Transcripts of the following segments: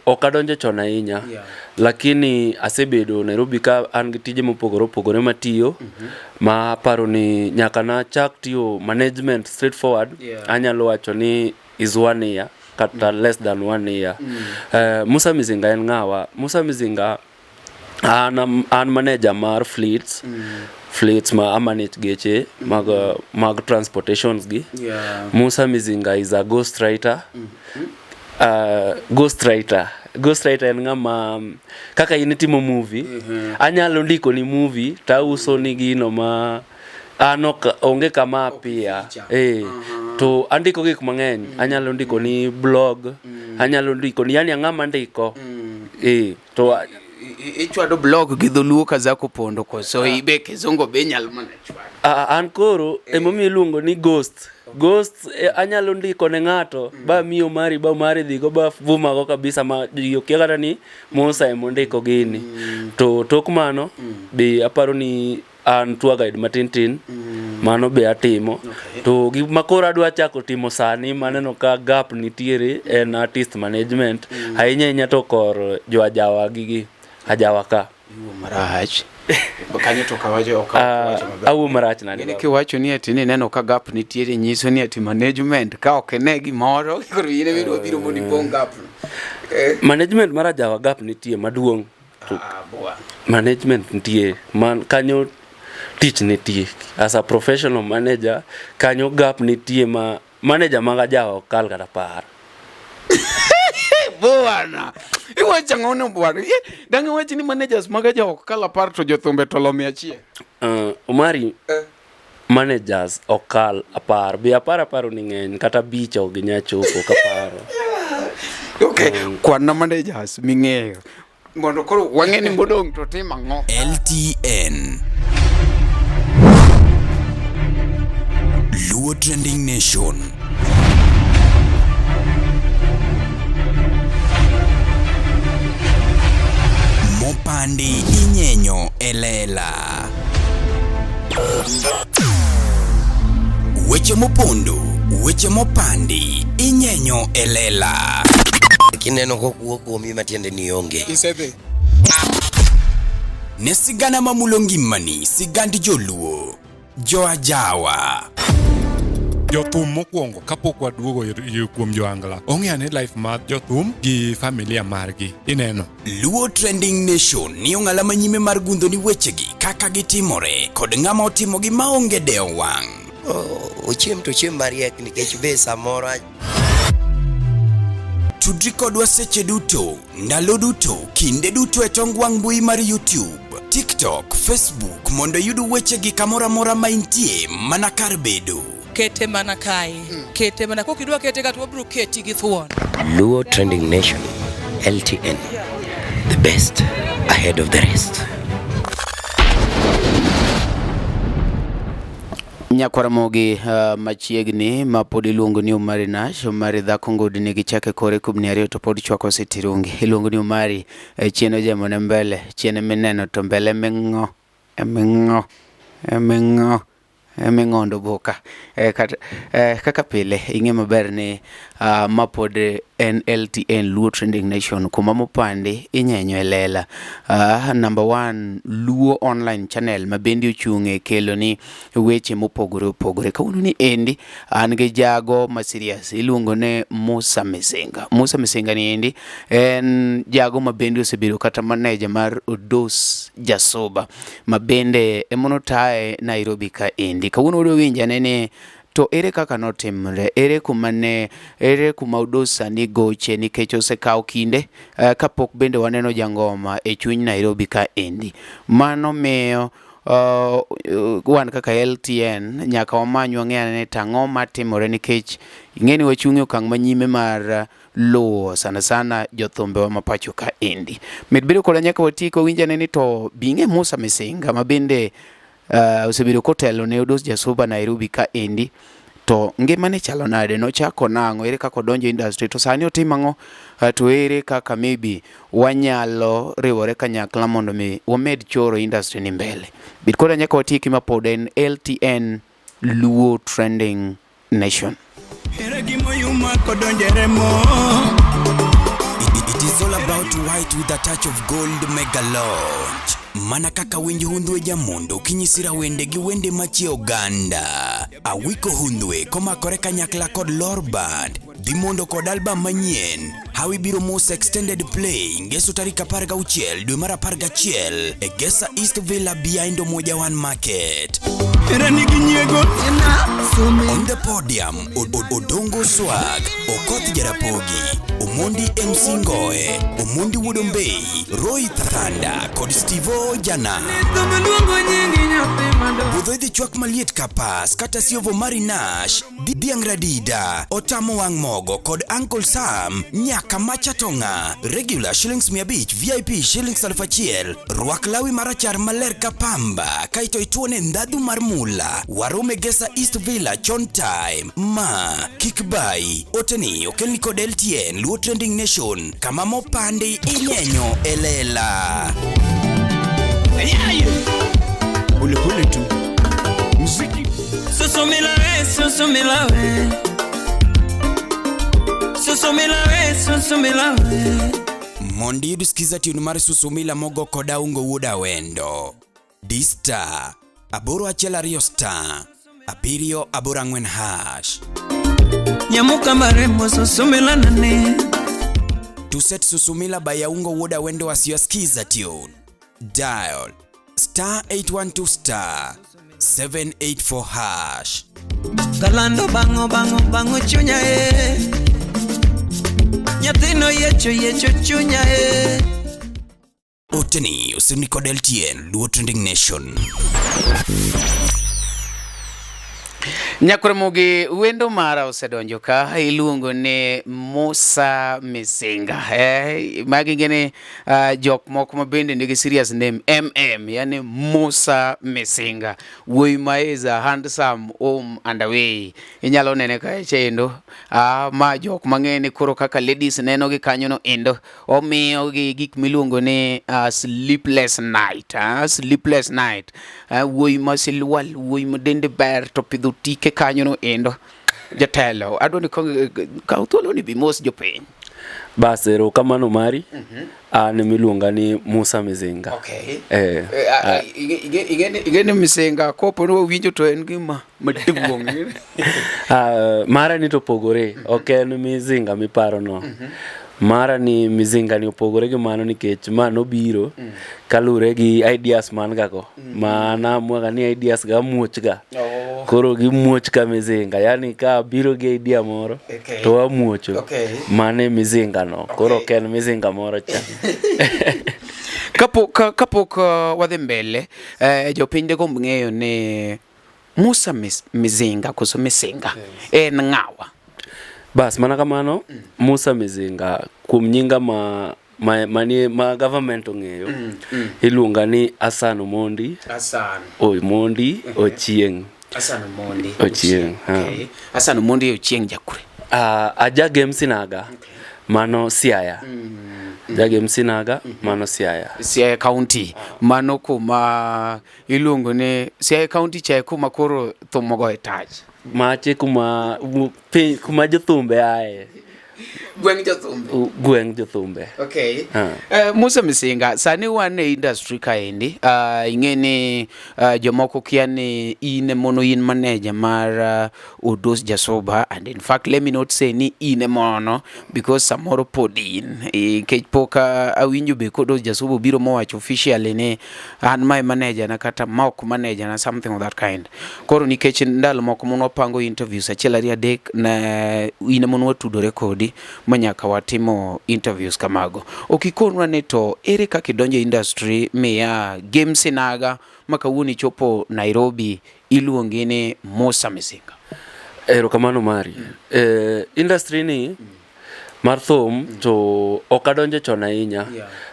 Ok adonjo chon ahinya. Lakini asebedo Nairobi ka an gi tije mopogore opogore matiyo ma aparo ni nyaka nachak tiyo management straightforward anyalo wacho ni is one year kata less than one year. Musa Mizinga en ng'awa? Musa Mizinga an manager mar fleets fleets ma amanage geche mag transportations gi. Musa Mizinga is a ghost writer. Ghost writer. Ghost writer en ng'ama kaka in itimo movie, anyalo ndiko ni movie to auso ni gino ma an ok onge kama apia. To andiko gik mang'eny. Anyalo ndiko ni blog, anyalo ndiko ni yani ang'ama ndiko. To Ichwado blog gi dholuo ka Zako Pondo koso ibe kizungu be inyalo mana chwado? An koro emomiyo iluongo ni ghost. Ghost anyalo ndiko ne ng'ato ba miyo mari ba mari dhigo ba vumago kabisa ma ji okia kata ni Musa emondiko gini. To tok mano be aparo ni an tour guide matin tin mano be atimo. To gima koro adwa chako timo sani maneno ka gap nitiere en artist management. Ahinya ahinya to kor jo ajawa gigi ajawa ka. Iwuo marach. Kanyo to kawacho ok awacho maber. Awuo marach nade? Ng'eni kiwacho ni ati ni neno ka gap nitiere nyiso ni ati management ka ok ine gimoro koro in ema idwa biro mondo ipong' gap no. Management mar ajawa gap nitie maduong'. Management nitie man kanyo tich nitie as a professional manager kanyo gap nitie ma manager mag ajawa ok kal kata par. Bwana, iwacho ang'o no bwana? Dang' iwach ni managers mag ajawa ok kal apar to jothumbe to olo 100. Omari, managers ok kal apar. Be apar aparo ni ng'eny kata abich ok ginyal chopo kaparo. Okay, kwan na managers ming'eyo. Mondo koro wang'e ni modong' to tim ang'o? LTN Luo Trending Nation. Mopandi inyenyo e lela. Weche mopondo, weche mopandi inyenyo e lela. Kineno kokuo kuomi matiende ni onge. Isedhi. Ne sigana mamulo ngimani, sigand joluo, joajawa. Jothum mokwongo kapok waduogo kuom joangla ong'e ane life mar jothum gi familia margi ineno. Luo Trending Nation ni ong'ala manyime mar gundho ni wechegi kaka gitimore kod ng'ama otimogi maonge dewo wang'. Ochiem to ochiem mariek nikech be samoro Tudri kodwa seche duto, ndalo duto, kinde duto e tong wang' mbui mar YouTube, TikTok, Facebook mondo iyud wechegi kamoro amora ma intie mana kar bedo. Kete mana kae. Kete mana kokidwa kete ka to wabiro keti gi thuon. Luo Trending Nation, LTN, the best ahead of the rest. Nyakwaramogi machiegni ma pod iluongo ni Omari Nash, Omari dhako ngudi nigi chake kore kubni ariyo to pod chwako sitirungi. Iluongo ni Omari chien ojemo ne mbele, chien mineno to mbele ming'o, eming'o, eming'o, eming'ondo boka. Kata, kaka pile ing'e maber ni ma pod en LTN Luo Trending Nation kuma mopandi inyenyo e lela. Number 1 Luo Online Channel ma bende ochung' e kelo ni weche mopogore opogore. Kawuono ni endi an gi jago ma serious iluongo ni Musa Mizinga. Musa Mizinga ni endi en jago ma bende osebedo kata manager mar Odos Jasuba ma bende emonotaye Nairobi ka endi. Kawuono wadwa winjo ane ni to ere kaka notimre, ere kuma ne, ere kuma Odos sani goche nikech osekawo kinde kapok bende waneno jangoma e chuny Nairobi ka endi. Mano miyo wan kaka LTN nyaka wamany wang'e ane to ang'o matimore nikech ing'e ni wachung' e okang' manyime mar luwo sana sana jothumbewa ma pacho ka endi. Med bedo koda nyaka watiek wawinj ane ni to bing'e Musa Misinga ma bende osebedo kotelo ne Odos Jasuba Nairobi ka endi to ngimane chalo nade, nochako nang'o, ere kaka odonjo e industry to sani otimo ang'o, to ere kaka maybe wanyalo riwore kanyakla mondo mi wamed choro industry ni mbele. Bed koda nyaka watieki ma pod en LTN Luo Trending Nation. It is all about White with a touch of gold mega launch. Mana kaka winj hundhwe jamondo kinyisi rawende gi wende machie oganda. Awiko hundhwe komakore kanyakla kod Lor Band dhi mondo kod album manyien Hawi biro mos extended play ngeso tarik 16 dwe mar 11 e Gesa East Villa behind Umoja One Market. On the podium, Odongo Swag, Okoth Jarapogi, Omondi MC Ngoe, Omondi Wuodombei, Roy Thanda kod Steve Ojana. Budho idhi chwak maliet kapas kata siovo mari Nash, Dhiang' Radida, Otamo Wang' Mogo kod Uncle Sam nyaka macha tonga. Regular shillings 500, VIP shillings 1000. Rwak lawi marachar maler ka pamba kaeto ituone ndhadhu mar mula. Warome Gesa East Villa chon time. Ma kik bai. Oteni okelni kod LTN Luo Trending Nation kama mopandi inyenyo e lela. Polepole tu muziki Susumila we, susumila we. Susumila we, susumila we. Mondo iyud skiza tune mar Susumila mogo kod Aungo wuod Awendo. D star 812 star 784 hash. Nyamuka marembo susumila nane. To set Susumila by Aungo wuod Awendo as your skiza tune, dial star 812 star 784 hash. Galando bango bango bango chunya e. Nyathino yecho yecho chunya e. Oteni osimni kod LTN Luo Trending Nation. Nyakwar wendo mara osedonjo ka iluongo ni Musa Misinga. Magi gini jok moko ma bende nigi serious name MM, yani Musa Misinga. Wuoyi ma is a handsome home and away. Inyalo nene kacha endo. Ma jok mang'eny ni koro kaka ladies neno gi kanyo no endo. Omiyo gi gik miluongo ni sleepless night. Sleepless night. Wuoyi ma silwal, wuoyi ma dende ber to pidho tike kanyo no endo. Jatelo, adwa ni kaw thuolo ni bi mos jopiny. Bas, erokamano mari. An miluonga ni Musa Mizinga. Okay. Ing'e ni Misinga kopo ni wawinjo to en gima maduong'. Mara ni to opogore, ok en Mizinga miparo no. Mara ni Mizinga ni opogore gi mano nikech ma nobiro kaluwore gi ideas man ga go. Ma naamua ni ideas ga muoch ga. Koro gimuoch ka Mizinga, yani ka abiro gi idea moro to wamuocho. Mano e Mizinga no. Koro ok en Mizinga moro cha. Kapok wadhi mbele, jopiny degomb ng'eyo ni Musa Mizinga koso Misinga en ng'awa? Bas, mana kamano, Musa Mizinga kuom nyinga ma manie ma government ong'eyo iluonga ni Hassan Omondi. Hassan. Omondi Ochieng. Hassan Omondi. Ochieng. Okay. Hassan Omondi Ochieng jakure. Aja Gem Sinaga. Mano Siaya. Jagem Sinaga, mano Siaya. Siaya County. Mano kuma iluongo ni Siaya County cha e kuma koro thum ogoye tach. Mache kuma piny kuma jothumbe aye. Gweng' jothumbe. Gweng' jothumbe. Okay. Ah. Musa Misinga, sani wan e industry kaendi. Ing'e ni jomoko kia ni in mono in manager mar Odos Jasuba, and in fact let me not say ni in mono because samoro pod in nikech pok awinjo be Odos Jasuba obiro mowacho officially ni an mae manager na kata ma ok manager na, something of that kind. Koro nikech ndalo moko mono wapango interviews achiel ariyo adek na in mono watudore kodi ma nyaka watimo interviews kamago. Ok ikonwa ni to ere kaka idonjo e industry miya Gem Sinaga ma kawuono ichopo Nairobi iluongi ni Musa Misinga? Erokamano mari. Industry ni mar thum to ok adonje chon ahinya.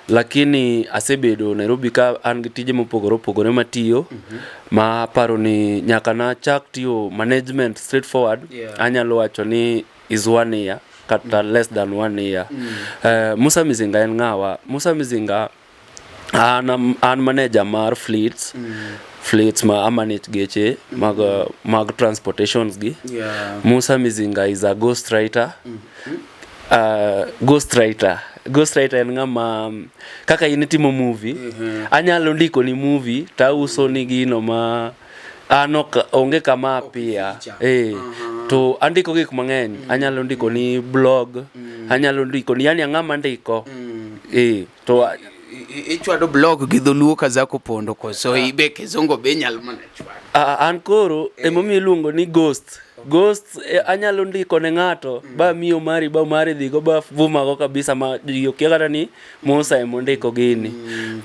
Lakini asebedo Nairobi ka an gi tije mopogore opogore matiyo ma aparo ni nyaka nachak tiyo management straightforward. Anyalo wacho ni is one year kata less than one year. Musa Mizinga en ng'awa? Musa Mizinga an manager mar fleets ma amanage geche mag transportations gi. Musa Mizinga is a ghost writer. Ghost writer. Ghostwriter en ng'ama kaka in itimo movie, anyalo ndiko ni movie to auso ni gino ma an ok onge kama apia. Eh, to andiko gik mang'eny. Anyalo ndiko ni blog, anyalo ndiko ni yani ang'ama ndiko. Eh, to Ichwado blog gi dholuo ka zako pondo koso ibe kizungu be inyalo mana chwado? An koro emomiyo iluongo ni ghost. Ghost anyalo ndiko ne ng'ato ba miyo mari ba mari dhigo ba vumago kabisa ma ji okia kata ni Musa emondiko gini.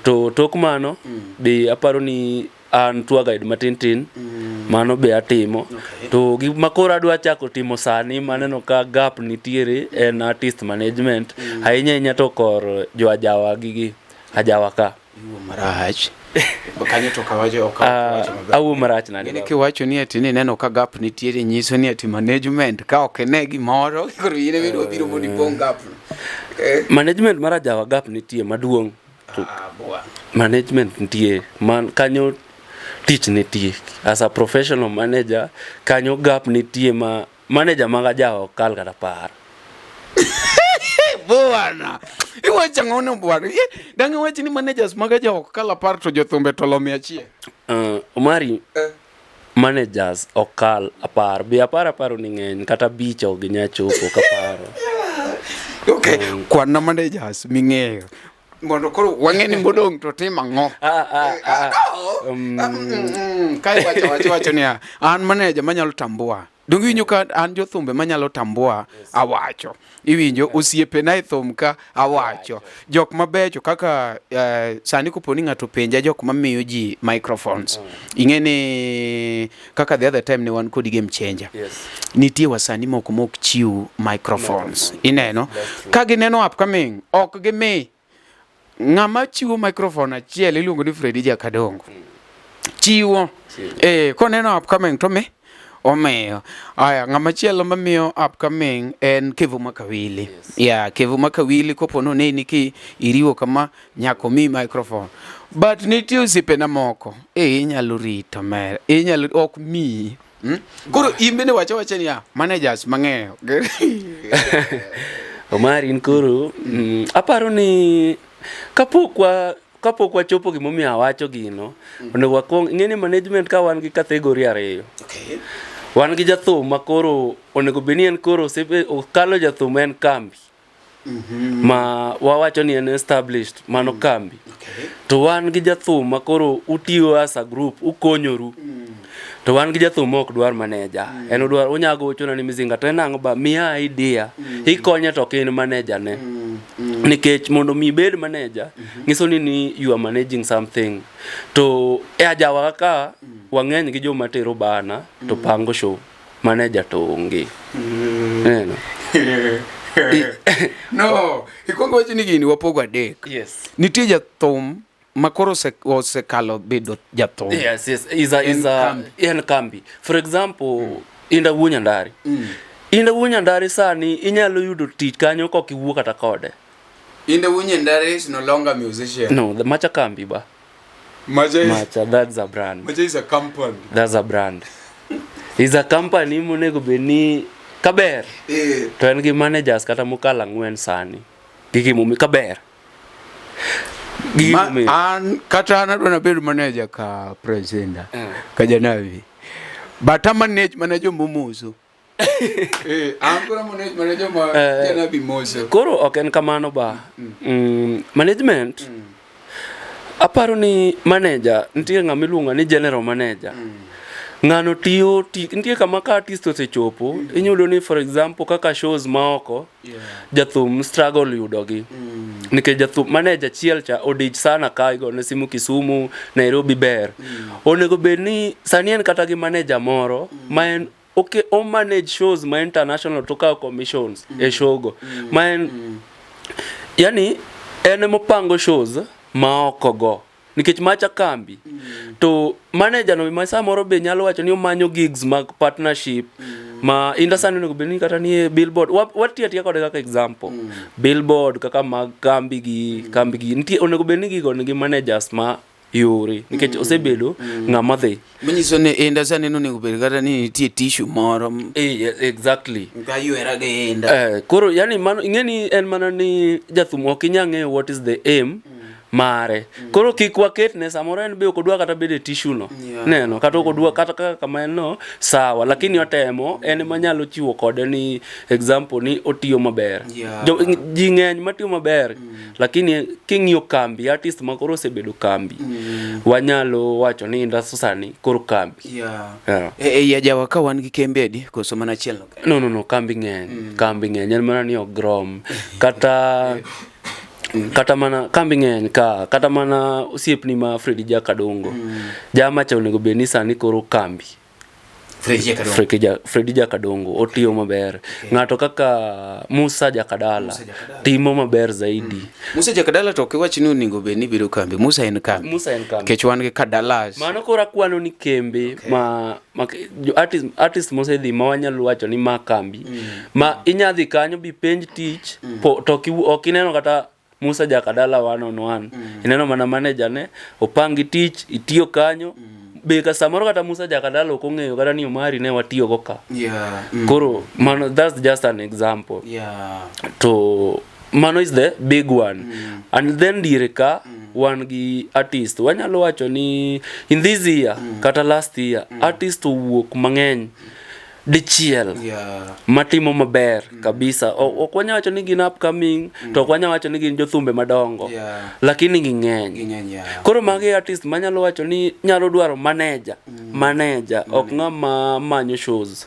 To tok mano be aparo ni an tour guide matin tin mano be atimo. To gima koro adwa chako timo sani maneno ka gap nitiere en artist management ahinya ahinya to kor jo ajawa gigi ajawa ka. Iwuo marach. Kanyo to kawacho ok awacho maber. Awuo marach nade? Ng'eni kiwacho ni ati ni neno ka gap nitiere nyiso ni ati management ka ok ine gimoro koro in ema idwa biro mondo ipong' gap no. Management mar ajawa gap nitie maduong'. To Bwa. management nitie man kanyo tich nitie as a professional manager kanyo gap nitie ma manager mag ajawa ok kal kata par. Bwana. Iwacho ang'o no bwana? Dang' iwach ni managers mag ajawa ok kal apar to jothumbe to olo 100. Omari, managers ok kal apar. Be apar aparo ni ng'eny kata abich ok ginyal chopo kaparo. Okay, kwan na managers ming'eyo. Mondo koro wang'e ni modong' to tim ang'o? Ka iwacho wacho wacho niya, an manager manyalo tambua. Donge iwinjo ka an jothumbe manyalo tambua awacho. Iwinjo osiepena e thum ka awacho. Jok mabecho kaka sani kopo ni ng'ato penja jok mamiyo ji microphones. Ing'e ni kaka the other time ne wan kodi game changer. Nitie wasanii moko mok chiw microphones. Ineno? Ka gineno upcoming, ok gimi. Ng'ama chiwo microphone achiel iluongo ni Freddy Jakadongo. Chiwo. Koneno upcoming to mi omiyo. Aya, ng'ama chielo mamiyo upcoming en Kevo Makawili. Yeah, Kevo Makawili kopo noneni ki iriwo kama nyaka omiyi microphone. But nitie osiepena moko, inyalo rito mer, inyalo ok miyi. Koro in bende wacha wacha niya, managers mang'eyo. Omari in koro, aparo ni kapok wachopo gimomiyo awacho gino, onego wakwong ing'e ni management ka wan gi category ariyo. Wan gi jathum ma koro onego bed ni en koro okalo jathum en kambi. Ma wawacho ni en established mano kambi. To wan gi jathum ma koro utiyo as a group, ukonyoru. To wan gi jathum ma ok dwar manager. En odwar onya gochona ni Mizinga to en ang'o ba miya idea. Ikonye to ok in manager ne. Nikech mondo mi ibed manager, nyiso ni you are managing something. To e ajawa kaka wang'eny gi joma tero bana to pango show. Manager to onge. Neno. No, ikwongo wacho ni gini wapogo adek. Yes. Nitie jathum ma koro osekalo bedo jathum. Yes, yes. Is a, is a, en kambi. For example, Inda Wuo Nyandari. Inda Wuo Nyandari sani inyalo yudo tich kanyo kok iwuo kata kode. Inda Wuo Nyandari is no longer musician. No, the macha kambi ba. Macha is, Macha, that's a brand. Macha is a company. That's a brand. Is a company monego bed ni kaber. To en gi managers kata mokalo ang'wen sani. Gi gimomiyo kaber. Gi gimomiyo. An kata an adwa nabed manager ka President. Ka Janabi. But a manage mana joma moso. An koro manage mana joma Janabi moso. Koro ok en kamano ba. Management. Aparo ni manager nitie ng'ama iluongo ni general manager. Ng'ano tiyo nitie kama ka artist osechopo, inyudo ni for example kaka shows maoko, jathum struggle yudogi. Nikech jathum manager achiel cha odich sana ka igone simu Kisumu, Nairobi ber. Onego bed ni sani en kata gi manager moro ma en okay, o manage shows ma international to kawo commissions e show go. Ma en yani en emopango shows ma oko go. Nikech macha kambi. To manager no ma samoro be nyalo wacho ni omanyo gigs mag partnership ma inda sani onego bed ni kata ni e billboard. Watiyo atiya kode kaka example. Billboard kaka mag kambi gi, kambi gi. Nitie onego bed ni gigo nigi managers ma yore nikech osebedo ng'ama dhi. Manyiso ni inda sani nonego bed kata ni nitie tissue moro. Eh, yes, exactly. Kaywera gi inda. Eh, koro yani mano ing'e ni en mana ni jathum ok inya ng'eyo what is the aim mare. Koro kik waketne samoro en be ok odwa kata bedo e tissue no. Yeah. Neno kata ok odwa kata kaka kama en no sawa lakini otemo en ema nyalo chiwo kode ni example ni otiyo maber. Yeah. Jo, ji ng'eny matiyo maber lakini king'iyo kambi artist ma koro osebedo kambi wanyalo wacho ni industry sani koro kambi. Yeah. Yeah. E, e, ya jawa ka wan gi kembe adi koso mana achiel no kende? No, no, no, kambi ng'eny. Kambi ng'eny en mana ni ok grom. Kata kata mana kambi ng'eny ka kata mana osiepni ma Fredi Jakadongo. Jama cha onego bed ni sani koro kambi. Fredi Jakadongo. Fredi Ja- Fredi Jakadongo otiyo maber. Ng'ato kaka Musa Jakadala timo maber zaidi. Musa Jakadala to ok iwach ni onego bed ni bedo kambi. Musa en kambi. Musa en kambi. Nikech wan gi Kadalas. Mano koro akwano ni kembe ma, ma jo artist, artist mosedhi ma wanyalo wacho ni ma kambi ma inya dhi kanyo bipenj tich po, to ok iwu- ok ineno kata Musa Jakadala one on one ineno mana manager ne opangi tich itiyo kanyo be ka samoro kata Musa Jakadala ok ong'eyo kata ni Omari ne watiyogo ka Yeah. koro mano that's just an example Yeah. to mano is the big one and then diere ka wan gi artist wanyalo wacho ni in this year kata last year artist owuok mang'eny dichiel Yeah. matimo maber kabisa O- ok wanya wacho ni gin upcoming to ok wanya wacho ni gin jothumbe madongo Yeah. lakini ging'eny Ging'eny, yeah. koro magi artist manyalo wacho ni nyalo dwaro manager manager ok ng'ama manyo shows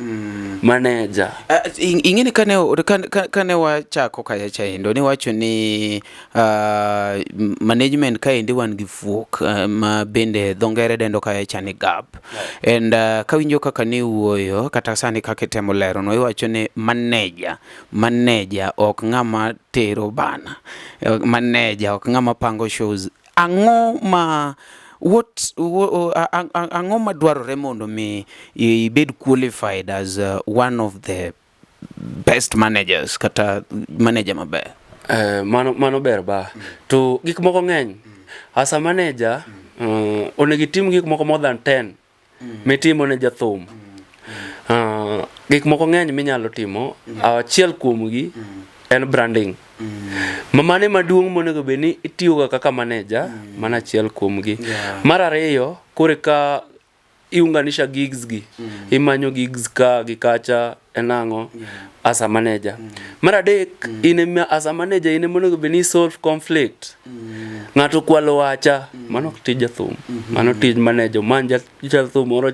manager Ah, ing- ing'e ni kane kane- kane wachako kacha chaindo niwacho ni ah, management kaendi wan gi fuok ah, ma bende dho ngere dendo kacha ni gap and ah, kawinjo kaka niwuoyo kata sani kaka itemo leronwa iwacho ni manager manager ok ng'ama tero bana Eh, manager ok ng'ama pango shows ang'o ma what wo- a- a- a- ang'o madwarore mondo mi ibed qualified as one of the best managers kata manager maber Eh, mano, mano ber ba to gik moko ng'eny as a manager onego itim gik moko more than 10 mitimo ne jathum gik moko ng'eny minyalo timo achiel kuomgi en branding ma mane maduong' monego bed ni itiyoga kaka manager mano achiel kuomgi Yeah. mar ariyo kore ka iunganisha gigs gi imanyo gigs ka gi kacha en ang'o as a manager mar adek in ema as a manager in ema onego bed ni solve conflict ng'ato okwalo wacha mano ok tij jathum mano tij manager omany jathum moro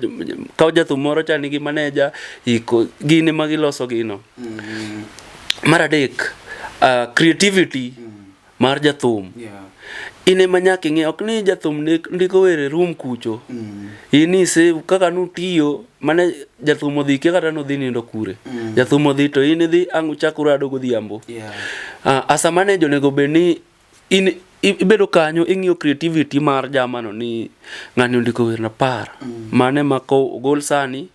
kaw jathum moro cha nigi manager iko gin ema giloso gino mar adek creativity mar jathum in ema nyaka ing'e ok ni jathum ndiko wer e room kucho in ise kaka nutiyo mane jathum odhi kia kata nodhi nindo kure jathum odhi to in idhi ang' uchak urado godhiambo as a manager onego bed ni in ibedo kanyo ing'iyo creativity mar jamano ni ng'ani ondiko wer napar mane ma ko ogol sani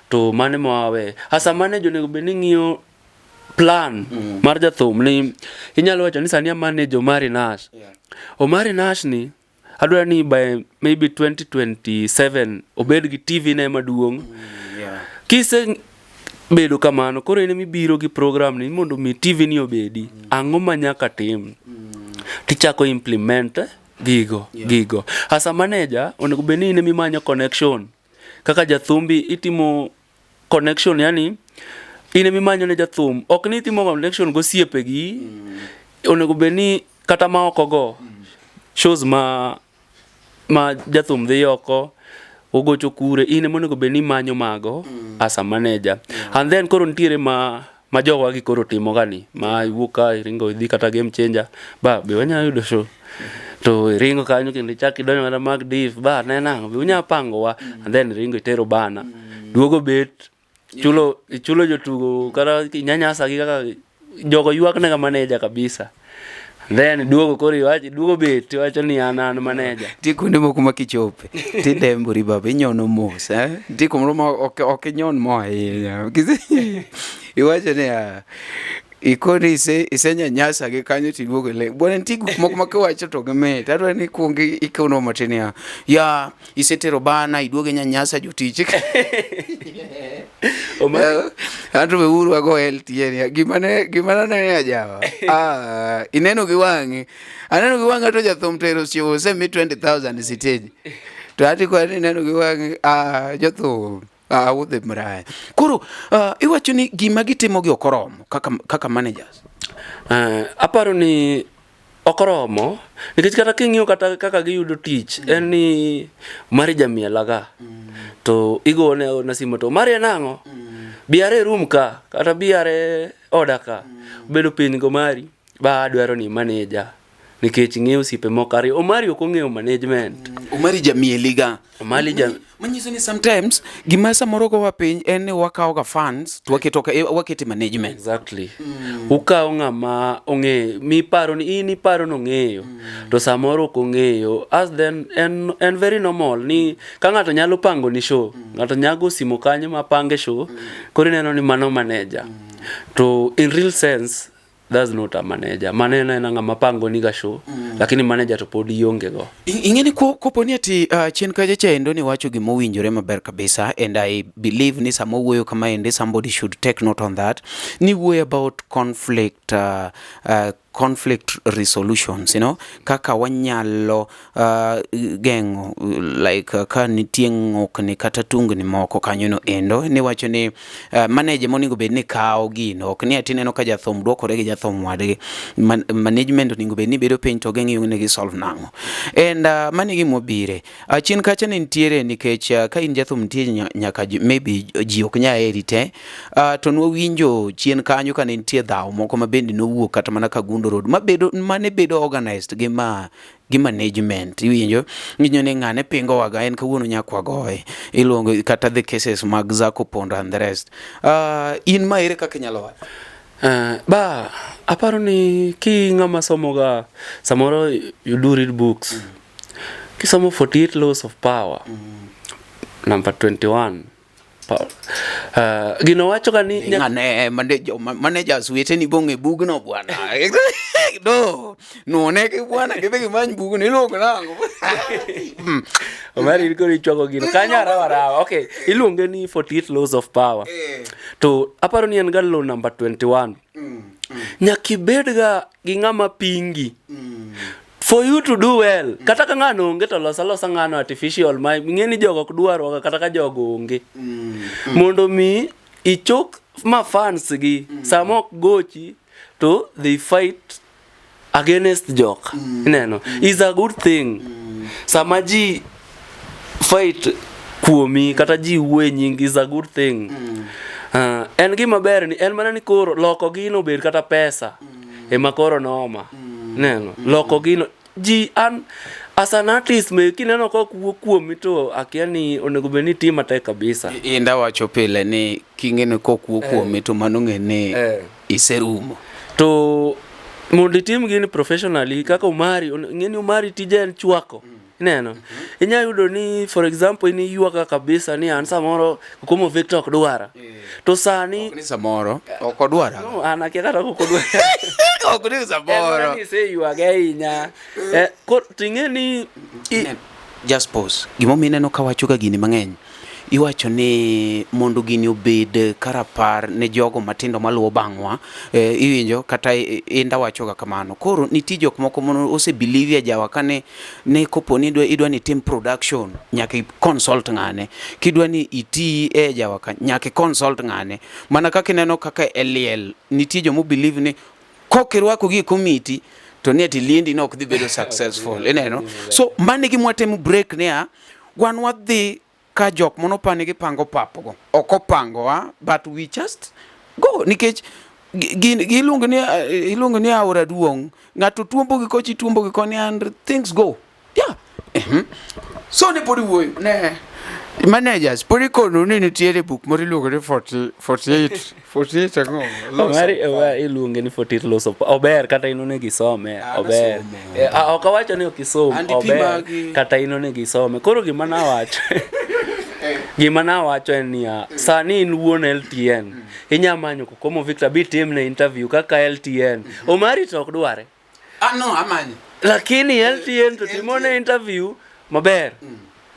to mane ma wawe as a manager onego bed ni ing'iyo plan mar jathum ni inyalo wacho ni sani a manage Omari Nash Omari Nash ni adwa ni by maybe 2027 obed gi TV ne maduong' kise bedo kamano koro in emibiro gi program ni mondo mi TV ni obedi ang'o ma nyaka tim tichako implement gigo gigo as a manager onego bed ni in emimanyo connection kaka jathumbi itimo connection yani in emimanyo ne jathum ok ni itimo connection gosiepegi onego bed ni kata ma oko go shows ma ma jathum dhi oko ogocho kure in ema onego bed ni imanyo mago as a manager and then koro nitiere ma ma jowa gi koro timo ga ni ma iwuok ka iringo idhi kata game changer ba be wanyalo yudo show to iringo kanyo kendo ichak idonjo kata mag div ba ne nang'o be unyalo pangowa and then iringo itero bana duogo bet chulo ichulo jotugo kata inyanyasa gi kaka jogo ywak ne ga manager kabisa then duogo koro iwacho duogo bet iwacho ni an an manager Nitie kuonde moko ma kichope tidembori baba inyono mos eh? Nitie kumoro ma ok, ok inyon mo ahinya Kise- iwacho niya Ikoni ise isenyanyasa gi kanyo tiduogo ile. Bwana nitie gik moko ma kiwacho to gimit. Adwa ni ikuong ikonwa matin ya. Ya isetero bana iduogo inyanyasa jotich. Omari, Anto be uru ago LTN ya. Gima ne gima ne aneno ya jawa. Ah, ineno gi wang'i. Aneno gi wang'a to jathum tero chiwo osemi 20,000 e stage. To ati kwa ni ineno gi wang'i ah jothum. Ah, udhi mraya. Koro iwacho ni gima gitimo gi ok oromo kaka kaka managers. Aparo ni ok oromo nikech kata king'iyo kata kaka giyudo tich en ni mari jamielaga to igone agona simu to mari en ang'o bi are e room ka kata bi are oda ka bedo piny go mari ba adwaro ni manager nikech ing'eyo osiepe moko ariyo Omari ok ong'eyo management Omari jamieliga. Omari ja Manyiso ni sometimes gima samoro gowa piny en ni wakawo ga fans to waketo ka wakete management. Exactly. Ukawo ng'ama ong'eyo miparo ni in iparo ni ong'eyo to samoro ok ong'eyo as then en, en very normal ni ka ng'ato nyalo pango ni show ng'ato nyalo go simo kanyo ma pange show koro ineno ni mano manager to in real sense that's not a manager mano en aena ng'ama pango ni ga show lakini manager to pod ionge go Ing'e ni kopo ni ati chien kacha cha endo ni wacho gima owinjore maber kabisa and I believe ni sama owuoyo kama endi somebody should take note on that ni wuoyo about conflict conflict resolutions you know kaka wanyalo geng'o like ka nitie ng'okni kata tungni moko kanyo no endo niwacho ni manager monego bed ni kawo gino ok ni ati ineno ka jathum dwokore gi jathum wadgi Man, management onego bed ni bedo piny to ging'iyo ni gisolve nang'o and mano e gima wabire chien kacha ne nitiere nikech ka in jathum nitie nyaka maybe ji ok nya heri te to nwawinjo chien kanyo ka ne nitie dhawo moko ma bende nowuok kata mana Kangundo Road mabedo mane bedo organized gi ma gi management iwinjo winjo ni ng'ane pingo waga en kawuono nyaka wagoye iluongo kata the cases mag Zako Pondo and the rest in ma ere kaka inyalo wacho Ba aparo ni ki ng'ama somoga samoro you do read books kisomo 48 laws of power number 21 gino wacho ga ni ng'ane managers weteni bong'e bugno bwana do nuone ki bwana gidhi gimany bugno iluongo nang'o Omari in koro ichwako gino kanyo arawa rawa okay iluonge ni 48 laws of power to aparo ni en ga law number 21 nyaka ibed ga gi ng'ama pingi for you to do well kata ka ng'ano onge to los alosa ng'ano artificial ma ing'e ni jogo ok dwarwaga kata ka jogo onge mondo mi ichok ma fans gi sama ok gochi to they fight against jok ineno is a good thing sama ji fight kuomi kata ji wuoye nying is a good thing en gima ber ni en mana ni koro loko gino obed kata pesa ema koro noma neno loko gino ji an as an artist me kineno ka ok wuo kuomi to akia ni onego bed ni itim matek kabisa Inda wacho pile ni king'e ni kok wuo kuomi to mano ng'e ni iserumo to mondo itim gini professionally kaka Omari ing'e ni Omari tije en chwako ineno inya yudo ni for example in iywaga kabisa ni an samoro Komo Victor ok dwara to sani ni samoro ok odwara no, an akia kata kok odwara ok ni samoro ni iseywage ahinya to ing'e ni just pause gimomiyo ineno kawacho ga gini mang'eny iwacho ni mondo gini obed karapar ne jogo matindo maluwo bang'wa iwinjo kata inda wacho ga kamano koro nitie jok moko mono ose believe jawa kane ne kopo ni idwa ni itim production nyaka i consult ng'ane kidwa ni iti e jawa ka nyaka i consult ng'ane mana kaka ineno kaka e liel nitie jomo believe ni kok irwako gi e committee to ni ati liendi no ok dhi bedo successful ineno so mano e gima watemo break niya wan wadhi ka jok mano pani gipango papgo ok opangowa but we just go nikech iluongo ni iluongo ni aora duong' ng'ato tuombo gi kocha ituombo gi koni and things go yeah so ne pod iwuoyo ne managers pod ikonu ni nitiere buk moro iluongo ni 40 48 48 ang'o Omari iluonge ni 48 laws of ober kata in onego isome ober ok awacho ni ok isom ober kata in onego isome koro gima nawacho Gima nawacho en niya, sani in wuon LTN, inya manyo Kokomo Victor bitimne interview kaka LTN. Omari to ok dware. Ah, no, amanyo. Lakini LTN to timone interview maber.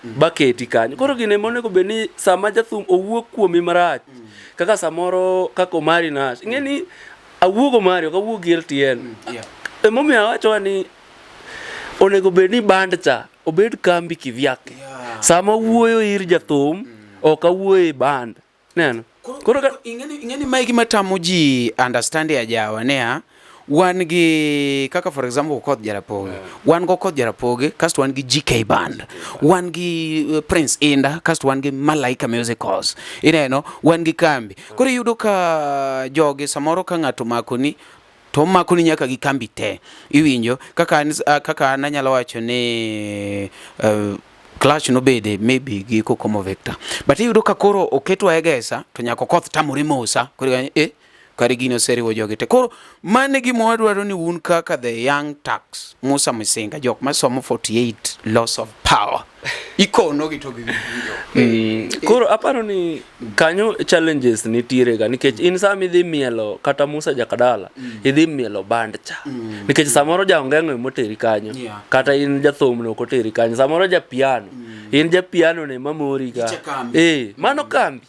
Baketi kanyo. Koro gine monego bed ni sama jathum owuok kuomi marach, kaka samoro kaka Omari Nash. Ing'e ni awuog Omari ok awuog gi LTN. Emomiyo awacho ni onego bed ni band cha obed kambi kivyake. Sama wuoyo ir jathum, ok awuoyo e band. Neno. Koro ka ing'eni mae gima tamo ji understand ya jawa niya wan gi kaka for example Okoth Jarapogi wan go Okoth Jarapogi kasto wan gi GK Band wan gi Prince Inda kasto wan gi Malaika Musicals ineno wan gi kambi koro iyudo ka jogi samoro ka ng'ato makoni to omakoni nyaka gi kambi te iwinjo kaka an, kaka an anyalo wacho ni clash nobede maybe gi Kokomo Victor but iyudo ka koro oketwa e gesa to nyaka Okoth tamore mosa koro kare gini oseriwo jogi te koro mano e gima wadwaro ni un kaka the young Turks Musa Misinga jok masomo 48 laws of power ikono gi to giwinjo. Koro aparo ni kanyo challenges nitiere ga nikech in sama idhi mielo kata Musa Jakadala idhi mielo band cha nikech samoro ja ongeng'o emoteri kanyo kata in jathum no ok oteri kanyo samoro ja piano in ja piano ne mamori ga Icha kambi. Mano kambi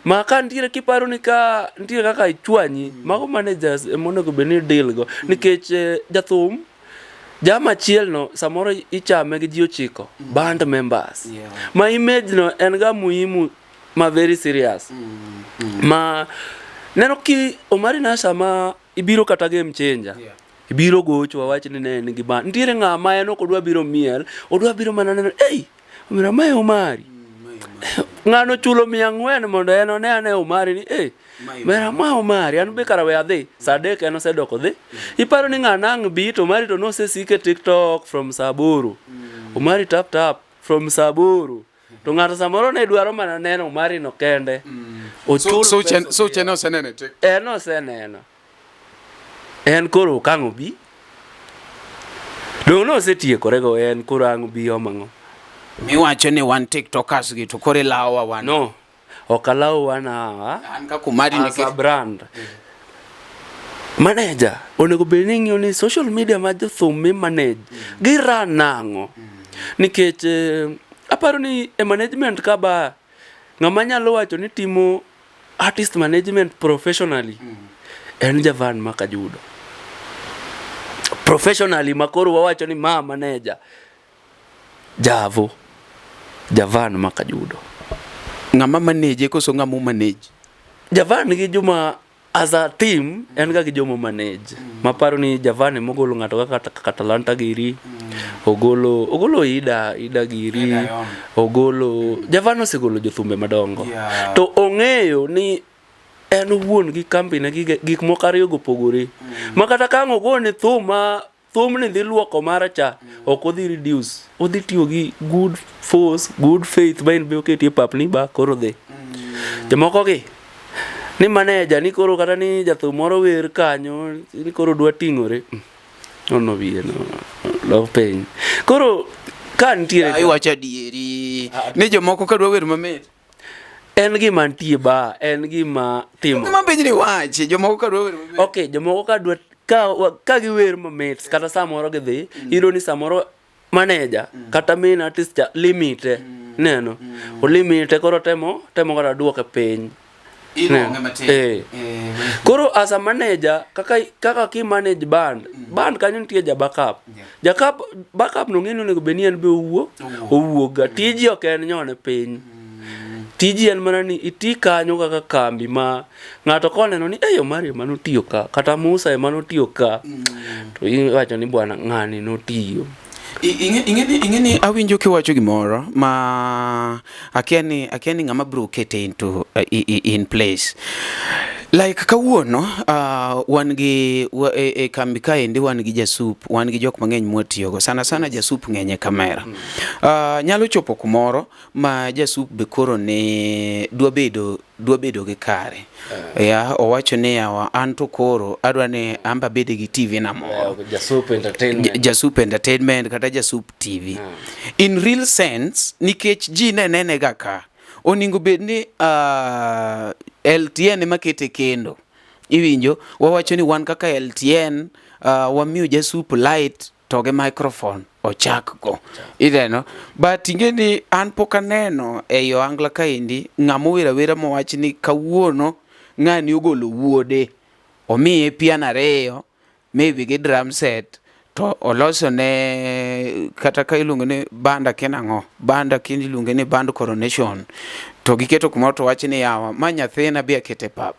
ma ka nitiere kiparo ni ka nitiere kaka ichwanyi mago managers emonego bed ni deal go nikech jathum jam achiel no samoro ichame gi ji 9 band members ma image no en ga muhimu ma very serious ma neno ki Omari na sama ibiro kata game changer ibiro gocho wawach ni ne en gi band nitiere ng'ama en ok odwa biro miel odwa biro mana neno ei omera mae Omari ng'ano chulo 400 mondo en one ane Omari ni mera ma Omari an be kara we adhi saa 3 en osedok odhi iparo ni ng'ano ang' bi to Omari to nosesike TikTok from saa 8 Omari tap tap from saa 8 to ng'ato samoro ne dwaro mana neno Omari no kende ochul So chen oseneno te en oseneno en koro okang' obi dong' nosetiekorego en koro ang' obi omang'o miwacho ni wan TikTokers gi to koro ilawowa wan no ok alaw wan hawa an kaka Omari as a brand manager onego bed ni ing'iyo ni social media ma jothum mi manage gi run nang'o nikech aparo ni e management ka ba ng'ama nyalo wacho ni timo artist management professionally en Javan Makajudo professionally makoro wawacho ni ma manager Javo Javan Makajudo ng'ama manage koso ng'ama manage Javan gi joma as a team en ga gi joma manage maparo ni Javan emogolo ng'ato kaka Katalanta giri ogolo Ida giri ogolo Javan osegolo jothumbe madongo to ong'eyo ni en owuon gi kambi ne gik moko ariyo go pogore ma kata ka ang' ogone thum ma thumni dhi luoko mara cha ok odhi reduce odhi tiyo gi good force good faith ma in be oketi e pap ni ba koro dhi jomoko gi ni manager ni koro kata ni jathum moro wer kanyo ni koro dwa ting'ore nono wiye no dok piny koro ka nitiere iwacho adieri ni jomoko ka dwa wer mamit en gima nitie ba en gima timo gima penj ni wachi jomoko ka dwa wer mamit okay jomoko ka dwa ka giwer mamit kata samoro gidhi iyudo ni samoro manager kata main artist cha limite neno olimite koro temo kata duoke piny Koro as a manager kaka ki manage band band kanyo nitie ja backup backup no ng'eni onego bed ni en be owuok ga tiji ok en nyone piny tiji en mana ni iti kanyo kaka kambi ma ng'ato koneno ni ei Omari ema notiyo ka kata Musa ema notiyo ka to iwacho ni bwana ng'ani notiyo. Ing'e ni awinjo kiwacho gimoro ma akia ni ng'ama biro kete into in place like kawuono wan gi e kambi kaendi wan gi jasup wan gi jok mang'eny mwatiyogo sana sana jasup ng'eny e kamera nyalo chopo kumoro ma jasup be koro ne dwa bedo gi kare ya owacho ni yawa an to koro adwa ni amba bede gi TV na moro Jasup Entertainment Jasup Entertainment kata Jasup TV in real sense nikech ji ne nene ga ka Oningo bed ni LTN ema kete kendo. Iwinjo? Wawacho ni wan kaka LTN wamiyo Jasup light to gi microphone ochak go. Ineno? But ing'e ni an pok aneno ei ohangla kaendi ng'ama owero awera mowach ni kawuono ng'ani ogolo wuode omiye piano ariyo maybe gi drum set to oloso ne kata ka iluongo ni band akia nang'o band akia ni iluonge ni band coronation to giketo kumoro to wach ni yawa ma nyathina bi akete pap.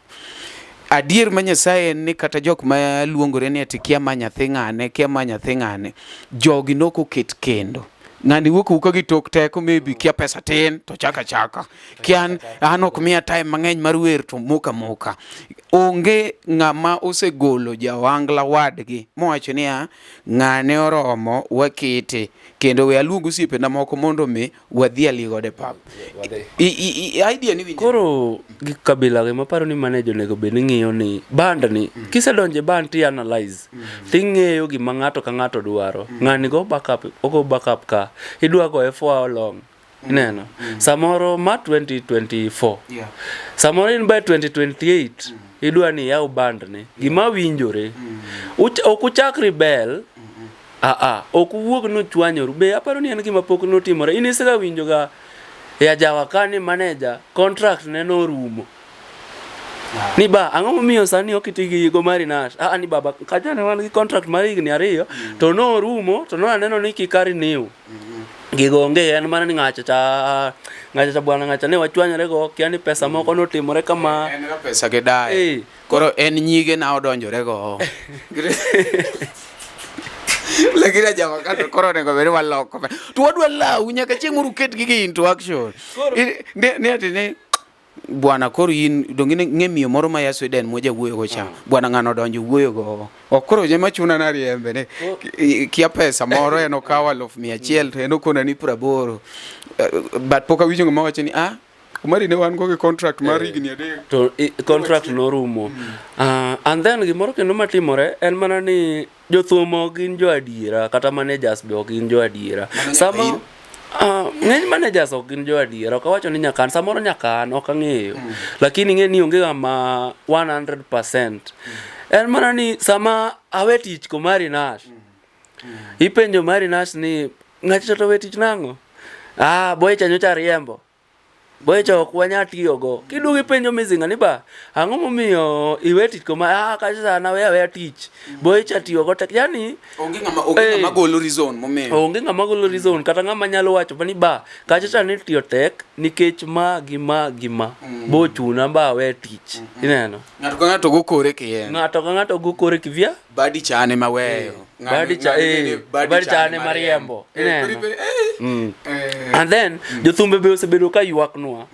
Adier ma Nyasaye en ni kata jok ma luongore ni ati kia ma nyathi ng'ane kia ma nyathi ng'ane jogi nok oket kendo. Ng'ani wuok awuoka gi tok teko maybe kia pesa tin to chaka chaka. Kia an, an ok miya time mang'eny mar wer to moka moka. Onge ng'ama osegolo ja ohangla wadgi mowacho niya ng'ane oromo wakete kendo we aluong osiepena moko mondo mi wadhi ali godo e pap. Idea ni winjo. Koro gik kabila gi maparo ni manager onego bed ni ng'iyo ni band ni kisedonjo e band ti analyze ting'eyo gima ng'ato ka ng'ato dwaro. Ng'ani go backup, ogo backup ka. Idwa goye for how long? Ineno? Samoro ma 2024. Yeah. Samoro in by 2028 idwa ni iyaw band ni. Gima winjore. Ok uchak rebel. Aa, ok uwuog nuchwanyoru. Be aparo ni en gima pok notimore. In isega winjo ga e ajawa ka ni manager contract ne norumo. Ni ba, ang'o momiyo sani ok iti gi Gomari Nash? Aa, ni baba, kacha ne wan gi contract mar higni ariyo, to norumo, to naneno ni kik a renew. Gigo onge, en mana ni ng'acha cha, ng'acha cha bwana ng'acha ne wachwanyore go, kia ni pesa moko notimore kama. En ga pesa gi daye. Eh. Koro en nyige na odonjore go. Lakini ajawa kato koro onego bed ni waloko. To wadwa lawu nyaka chieng' moro uket gigi into action. Ne ati ni bwana koro in donge ng'e miyo moro ma ya Sweden moja wuoyo go cha. Bwana ng'ano odonjo wuoyo go. Ok koro jema chuna na riembe ne. Kia pesa moro en okawo 100,000 to en okona ni 80. But pok awinjo ng'ama wacho ni ah Omari ne wan go gi contract mar higni adek. To contract norumo. And then gimoro kendo matimore en mana ni jothum ok gin jo adiera kata managers be ok gin jo adiera. Sama ng'eny managers ok gin jo adiera ok awacho ni nyaka an samoro nyaka an ok ang'eyo. Lakini ing'e ni onge ng'ama 100%. En mana ni sama awe tich Komari Nash. Ipenjo Mari Nash ni ng'acha to we tich nang'o? Ah, boy cha nyocha riembo. Boecha ok wanya tiyogo. Kiduogo ipenjo Mizinga ni ba, ang'o momiyo iwe tich koma ah kacha sana we aweya tich. Boecha tiyogo tek. Yani onge ng'ama onge ng'ama golo reason momiyo. Onge ng'ama golo reason kata ng'ama nyalo wacho ni ba kacha cha ni tiyo tek nikech ma gi ma gi ma. Bo chuna ba awe tich. Ineno? Ng'ato ka ng'ato go kore kien. Ng'ato ka ng'ato go kore kivya. Badi chane maweyo. Badi cha badi chane mariembo. Ineno? And then jothumbe be osebedo ka ywaknwa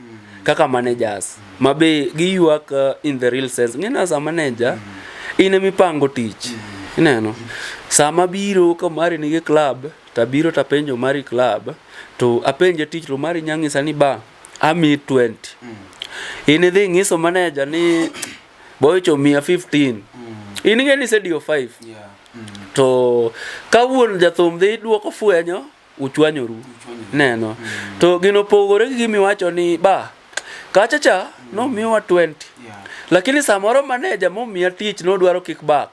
kaka managers ma be giywak in the real sense. Ng'eni as a manager in ema ipango tich. Ineno? Sama biro ka Omari nigi club tabiro tapenjo Omari club to apenje tich to Omari nya nyisa ni ba amiyi 20. In idhi ing'iso manager ni boycho miya 15. In ing'e ni isediyo 5. To ka wuon jathum dhi duoko fwenyo, uchwanyoru. Neno. To gino opogore gi gima iwacho ni ba kacha cha nomiwa 20. Lakini samoro manager momiya tich nodwaro kickback.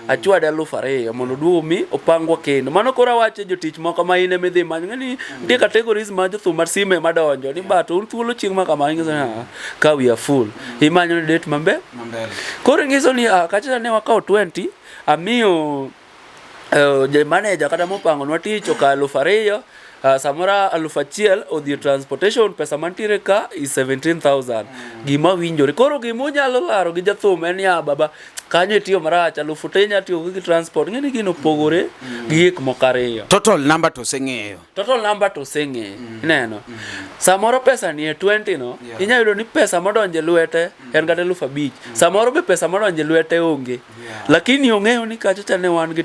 Achwade 2000 mondo oduog omi opangwa kendo. Mano koro awacho jotich moko ma in ema idhi manyo. Ng'e ni nitie categories ma jothum mar sime ema donjo ni ba to un thuolo chieng' ma kama inyiso ni ah, ka we are full. Imanyo ni date mambe. Koro inyiso ni ah, kacha ne wakawo 20 amiyo ja manager kata mopangonwa tich okawo 2000 samoro 1000 odhi e transportation pesa mantiere ka is 17000 gima winjore. Koro gima unyalo laro gi jathum en ya baba kanyo itiyo marach 1000 te inya tiyo gi transport. Ng'e ni gino opogore gi gik moko ariyo. Total number to oseng'eyo. Total number to oseng'eyo. Ineno? Samoro pesa ni e 20 no, inya yudo ni pesa modonjo e lwete en kata 5000. Samoro be pesa modonjo e lwete onge. Lakini ong'eyo ni kacha cha ne wan gi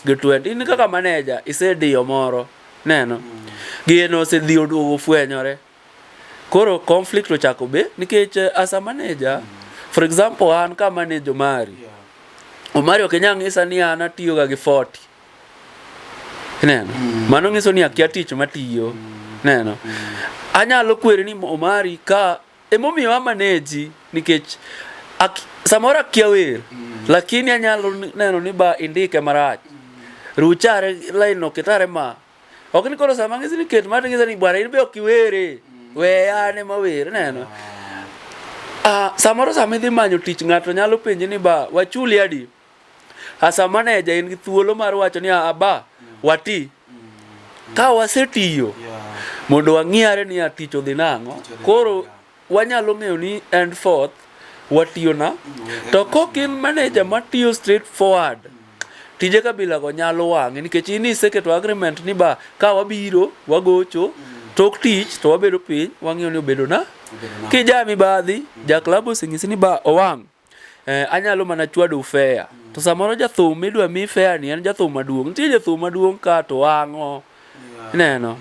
gi 20. In kaka manager isediyo moro. Neno? Gino osedhi oduogo ofwenyore. Koro conflict ochako be nikech as a manager, for example an ka manage Omari. Omari ok inyal nyisa ni an atiyo ga gi 40. Ineno? Mano nyiso ni akia tich matiyo. Neno. Anyalo kweri ni Omari ka emomiyo amaneji nikech ak, samoro akia wer lakini anyalo neno ni ba indike marach. Ruchare line no ketare ma. Ok ni koro sama ng'isi ni ket mar ng'isa ni bwana in be ok iwere. Weya an ema wer neno. Ah, samoro sama idhi manyo tich ng'ato nyalo penji ni ba wachuli adi? As a manager in gi thuolo mar wacho ni aba wati. Ka wasetiyo mondo wang'iyare ni a tich odhi nang'o. Koro wanyalo ng'eyo ni end forth watiyo na. To kok in manager matiyo straight forward, tije kabila go nyalo wang'i nikech in iseketo agreement ni ba ka wabiro wagocho tok tich to wabedo piny wang'iyo ni obedo na. Kija mibadhi, ja club oseng'isi ni ba owang'. Eh, anyalo mana chwado fare. To samoro jathum midwa mi fare ni en jathum maduong'. Nitie jathum maduong' ka to wang'o. Ineno?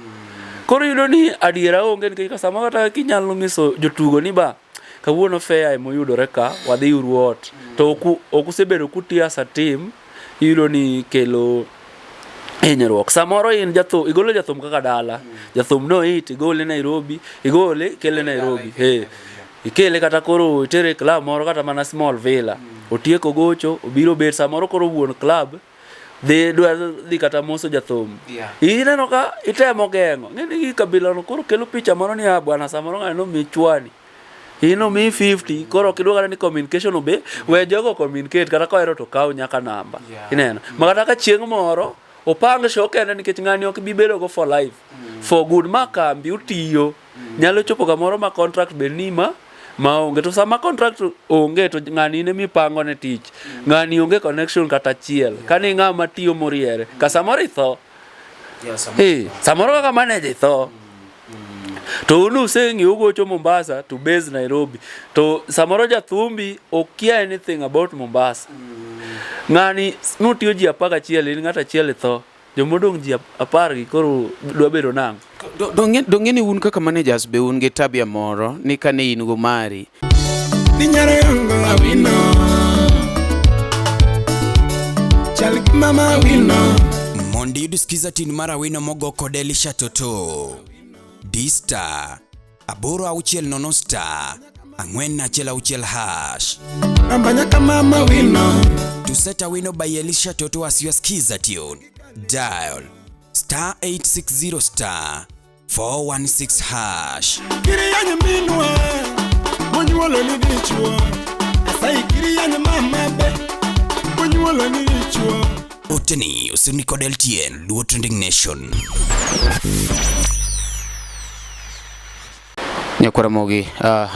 Koro iyudo ni adiera onge nikech ka samoro kata kinyalo nyiso jotugo ni ba kawuono fare emoyudore ka wadhi uru ot. To ok usebedo kutiyo as a team, iyudo ni kelo hinyruok. Samoro in jathum, igolo jathum kaka dala. Jathum no hit, igole Nairobi, igole ikele Nairobi. Hey. Ikele kata koro itere e club moro kata mana small villa. Otieko gocho, obiro bet samoro koro wuon club dhi dwa dhi kata moso jathum. Ineno ka itemo geng'o. Ng'eni gi kabila no koro kelo picha moro ni ah bwana samoro ng'ani nomiyi chwani. In omiyi 50 koro ok idwa kata ni communication obe we jogo communicate kata kohero to kaw nyaka namba. Ineno. Ma kata ka chieng' moro opang show kende nikech ng'ani ok bi bedo go for life. For good ma kambi utiyo. Nyalo chopo kamoro ma contract bed ni ma maonge to sama contract onge to ng'ani in emipango ne tich. Ng'ani onge connection kata achiel. Kani ng'ama tiyo moriere. Ka samoro itho. Eh, samoro kaka manager itho. To un useng'i ugocho Mombasa to base Nairobi. To samoro jathumbi okia anything about Mombasa. Ng'ani notiyo ji 11 in ng'ato achiel itho. Jomodong' ji 10 gi koro dwa bedo nang'o? Donge ni un kaka managers be un gi tabia moro ni kane in go mari Ninyare yango awino Chal gi mama awino Mondo iyud skiza tin mar Awino mogo kod Elisha Toto. D star 860 star 416 hash. Namba nyaka mama wino To set Awino by Elisha Toto as your skiza tune, dial star 860 star 416 hash. Kiriyanyo minwa Monyuolo ni dichuo Asai kiriyanyo mama be Monyuolo ni dichuo Oteni osirni kod LTN Luo Trending Nation. Nyakwaramogi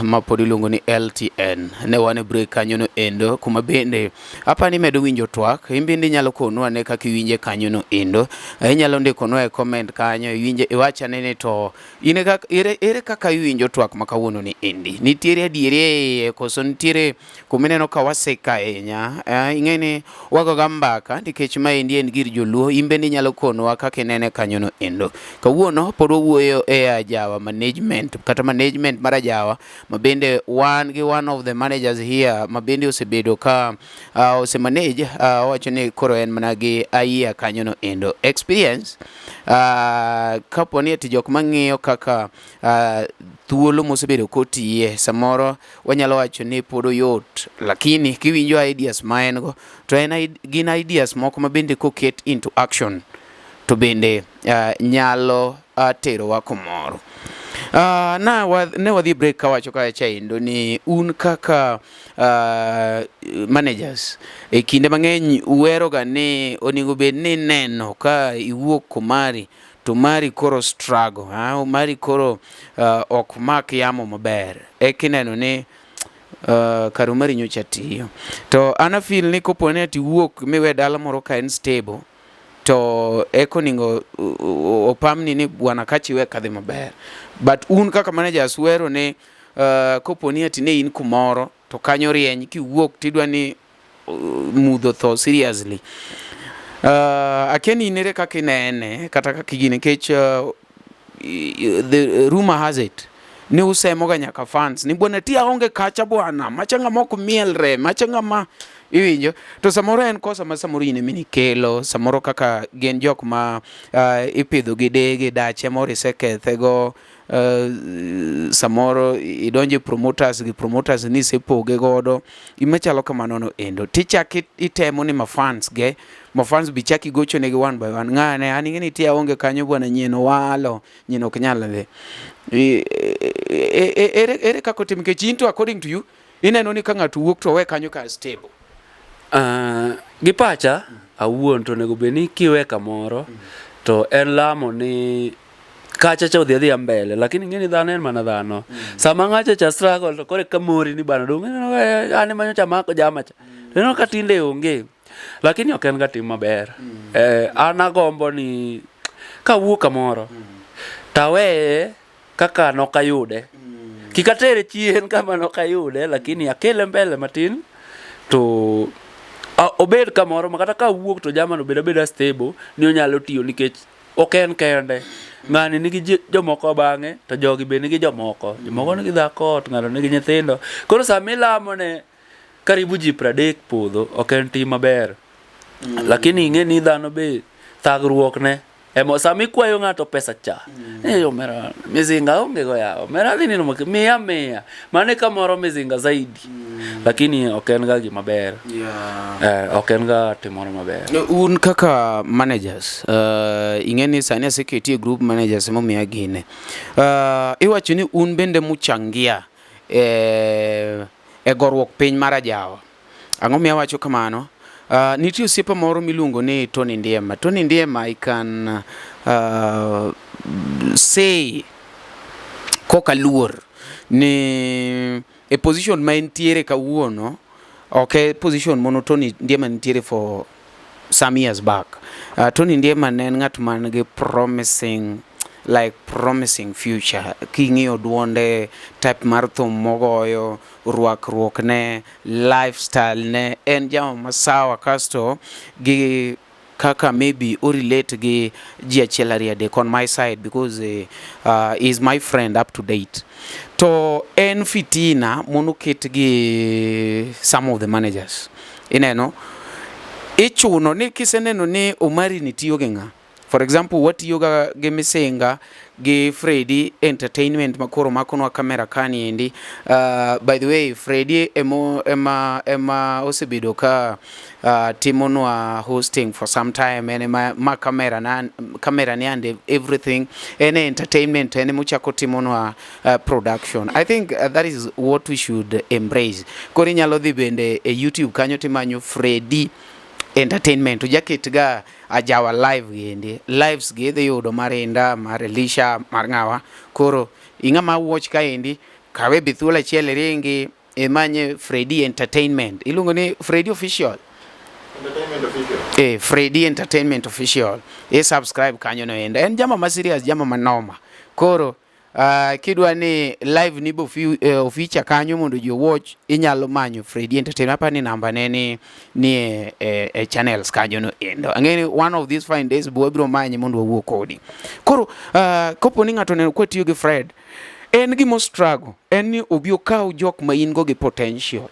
ma pod iluongo ni LTN. Ne wan e break kanyo no endo kuma bende apani imedo winjo twak, in bende inyalo konwa ane kaka iwinje kanyo no endo. Inyalo ndikonwa e comment kanyo iwinje iwach ane ni to in kaka ere, ere kaka iwinjo twak ma kawuono ni endi. Nitiere adieri e iye koso nitiere kuma ineno ka wasik ahinya. Ing'e ni wagoga mbaka nikech maendi en gir joluo, in bende inyalo konowa kaka inene kanyo no endo. Kawuono pod wawuoyo e ajawa management kata management mar ajawa ma bende wan gi one of the managers here ma bende osebedo ka ose manage owacho ni koro en mana gi ayia kanyo no endo. Experience kapo ni ati jok mang'iyo kaka thuolo mosebedo kotiye samoro wanyalo wacho ni pod oyot, lakini kiwinjo ideas ma en go to en gin ideas moko ma bende koket into action to bende nyalo terowa kumoro. Ne wadhi break kawacho kacha endo ni un kaka managers e kinde mang'eny uheroga ni onego bed ni neno ka iwuok kumari to mari koro struggle, mari koro ok mak yamo maber, eka ineno ni kar mari nyocha tiyo. To an afeel ni kopo ni ati iwuok miwe dala moro ka en stable to eka onego opamni ni bwana kacha iwe kadhi maber. But un kaka managers uhero ni kopo ni ati ne in kumoro to kanyo rieny kiwuok tidwa ni mudho tho seriously. Akia ni in ere kaka inene kata kaka igine nikech the rumor has it ni usemoga nyaka fans ni bwana ti aonge kacha bwana macha ng'ama ok mielre macha ng'ama Iwinjo? To samoro en kosa ma samoro in ema nikelo, samoro kaka gin jok ma ipidho gi dege, dache moro isekethe go, samoro idonje promoters gi promoters ni isepoge godo, gima chalo kamano no endo. Tichak itemo ni mafans ge, mafans bi chak igocho negi one by one. Ng'ane, an ing'e ni tie aonge kanyo bwana nyien owalo, nyien ok nyal dhi. Ere kaka otim nikech in to according to you, ineno ni ka ng'ato wuok to owe kanyo ka stable. Gi pacha awuon to onego bed ni kiwe kamoro to en lamo ni kacha cha odhi adhiya mbele lakini ing'e ni dhano en mana dhano. Sama ng'acha cha struggle to koro eka mori ni bana dong' ineno ka an ema nyocha amako jama cha. To ineno ka tinde onge. Lakini ok en ga tim maber. An agombo ni kawuok kamoro taweye kaka nokayude. Kik atere chien kama nokayude lakini akele mbele matin to obed kamoro ma kata kawuok to jamano obed abeda stable ni onyalo tiyo nikech ok en kende. Ng'ani nigi jomoko bang'e to jogi be nigi jomoko. Jomoko nigi dhako ot, ng'ato nigi nyithindo. Koro sama ilamo ne karibu ji 30 podho ok en tim maber. Lakini ing'e ni dhano be thagruok ne emo sama ikwayo ng'ato pesa cha omera mizinga onge go yawa omera adhi nino miya miya mano e kamoro mizinga zaidi lakini ok en ga gima ber. Ok en ga timoro maber. Un kaka managers, ing'e ni sani aseketi e group managers emomiya gine. Iwacho ni un bende muchangia e goruok piny mar ajawa. Ang'o miyo awacho kamano? Nitie osiepa moro miluongo ni Tony Ndiema. Tony Ndiema I can say koka luor ni e position ma entiere kawuono ok e position mono Tony Ndiema nitiere for some years back. Tony Ndiema ne en ng'at man gi promising like promising future. King'iyo duonde, type mar thum mogoyo, rwakruok ne, lifestyle ne, en jama masawa kasto gi kaka maybe o relate gi ji achiel ariyo adek on my side because is my friend up to date. To en fitina monoket gi some of the managers. Ineno, ichuno ni kiseneno ni Omari ni tiyo gi ng'a. For example, watiyo ga gi Misinga gi Freddy Entertainment makoro makonwa kamera kani endi. By the way, Freddy ema osebedo ka timonwa hosting for some time. En ema ma kamera na kamera ni and everything. En entertainment en mochako timonwa production. I think that is what we should embrace. Koro inyalo dhi bende e YouTube kanyo timanyo Freddy Entertainment. Ojaket ga ajawa live gendi. Lives gi idhi yudo mar Inda, mar Elisha, mar ng'awa. Koro ing'ama watch kaendi, kawe bi thuolo achiel iringi imanye Freddy Entertainment. Iluongo ni Freddy Official. Entertainment Official. Freddy Entertainment Official. I subscribe kanyo no endo. En jama ma serious, jama manoma. Koro kidwa ni live ni bo oficha kanyo mondo ji watch, inyalo manyo Freddy Entertainment. Apa ni namba ne ni e channels kanyo no endo. Ang'e ni one of these fine days bo wabiro manye mondo wawuo kodi. Koro kopo ni ng'ato oneno kwa tiyo gi Fred, en gima struggle, en ni obi okaw jok ma in go gi potential.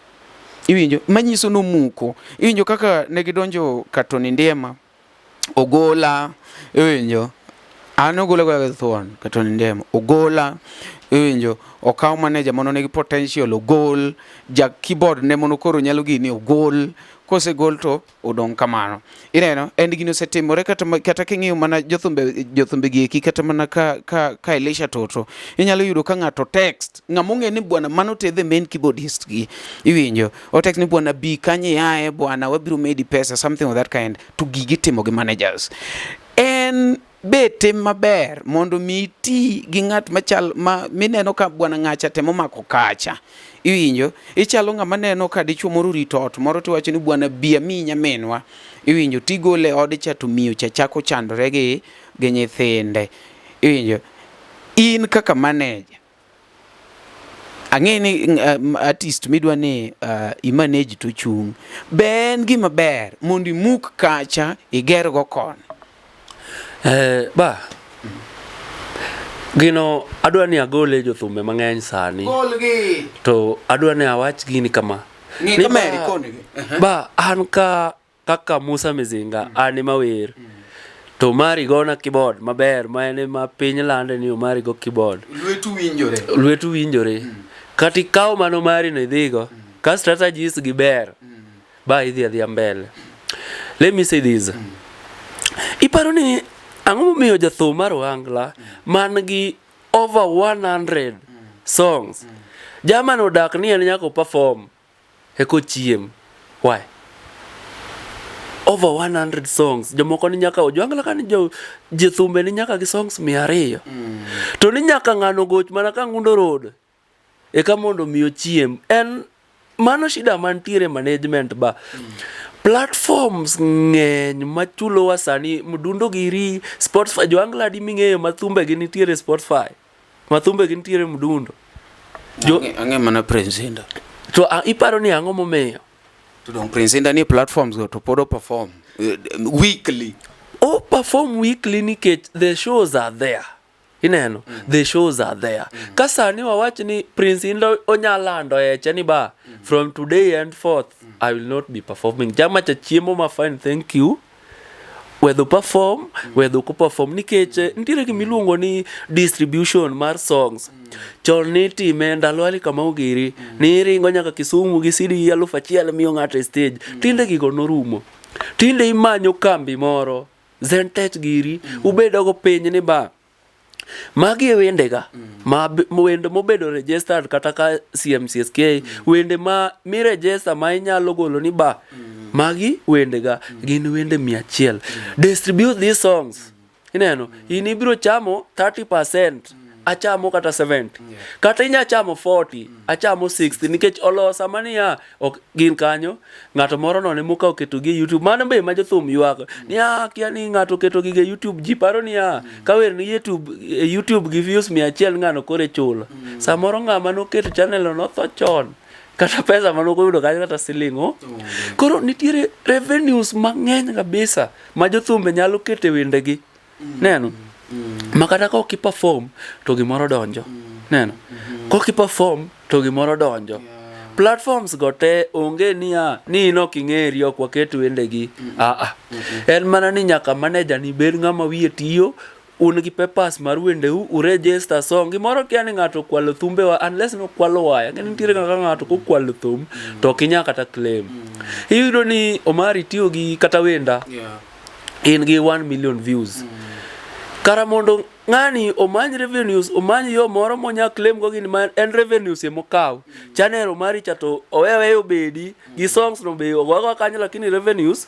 Iwinjo, manyiso nomuko. Iwinjo kaka ne gidonjo ka Tony Ndiema, Ogola, iwinjo. An Ogola gola gi thuon ka Tony Ndiema. Ogola, iwinjo, okaw manager mono nigi potential ogol, ja keyboard ne mono koro nyalo gini ogol, kosegol to odong' kamano. Ineno, en gini osetimore kata king'iyo mana jothumbe gi eki kata mana ka Elisha Toto, inyalo yudo ka ng'ato text, ng'ama ong'e ni bwana mano te the main keyboardist gi, iwinjo, o text ni bwana bi kanye yae bwana wabiro medi pesa, something of that kind, to gigi timo gi managers. En be tim maber mondo mi iti gi ng'at machal ma mineno ka bwana ng'acha temo mako kacha. Iwinjo, ichalo ng'ama neno ka dichuo moro orito ot moro tiwacho ni bwana bi amiyi nyaminwa. Iwinjo, tigole e ode cha to miyo cha chako chandore gi nyithinde. Iwinjo, in kaka manager, ang'e ni artist midwa ni i manage to chung', be en gima ber mondo imuk kacha iger go koni? Ba gino adwa ni agole jothumbe mang'eny sani. Golgi. To adwa ni awach gini kama. Ng'i Ni kamera ba- ikonegi. Ba an ka kaka Musa Mizinga an ema wer. To Omari gona keyboard maber ma en ema piny lande ni Omari go keyboard. Lwetu winjore. Lwetu winjore. Kata ikaw mano mari no idhigo, ka strategies gi ber, ba idhi adhiya mbele. Let me say this. Iparo ni ang'o momiyo jathum mar Ohangla man gi over 100 songs German odak ni en nyaka perform eko chiem. Why? Over 100 songs. Jomoko ni nyaka Ohangla ka ni jo jothumbe ni nyaka gi songs 200. To ni nyaka ng'ano goch mana ka Ngundo Road eka mondo mi ochiem. En mano shida mantiere management ba. Platforms ng'eny machulowa sani mdundo giri Spotify jo-Angla adi ming'eyo ma thumbegi nitiere Spotify ma thumbegi nitiere mdundo Jo ang'e mana Prince Indah. To iparo ni ang'o momiyo? To dong Prince Indah ni platforms go to pod o perform weekly. O perform weekly nikech the shows are there. Ineno? The shows are there. Ka sani wawach ni Prince Indah onya lando eche ni ba from today and forth I will not be performing. Jama cha chiemo ma fine thank you. Whether perform, whether ok perform nikech nitiere gima iluongo ni distribution mar songs. Chon nitime ndalo Ali Kamau giri, niringo nyaka Kisumu gi CD 1000 miyo ng'ato e stage. Tinde gigo norumo. Tinde imanyo kambi moro, Zentek giri, ubedogo piny ni ba magi e wendega ma wende mobedo registered kata ka CMCSK wende ma mi register ma inyalo golo ni ba magi wendega gin wende 100. Distribute these songs. Ineno, in ibiro chamo 30%, achamo kata 70. Kata inya chamo 40, achamo 60 nikech olosa maniya ok gin kanyo ng'ato moro none moka oketo gi e YouTube mano be ma jothum ywak niya kia ni ng'ato oketo gigo e YouTube ji paro niya ka wer ni YouTube e YouTube gi views 100 ng'ano koro ichulo samoro ng'ama noketo channel no notho chon kata pesa mane ok oyudo kanyo kata siling o koro nitiere revenues mang'eny kabisa ma jothumbe nyalo keto e wendegi neno ma kata ka ok i-perform to gimoro donjo neno kok i-perform to gimoro donjo platforms go te onge niya ni in ok ing'eri ok waket wendegi aa en mana ni nyaka manager ni bed ng'ama wiye tiyo un gi papers mar wendeu uregister song gimoro kia ni ng'ato okwalo thumbewa unless nokwalo waya ng'e ni nitiere kaka ng'ato kokwalo thum to ok inyal kata claim iyudo ni Omari tiyo gi kata wenda in gi 1 million views kara mondo ng'ani omany revenues omany yo moro monya claim go gini ma en revenues emokaw channel Omari cha to owe aweya obedi gi songs no be ogo agoa kanyo lakini revenues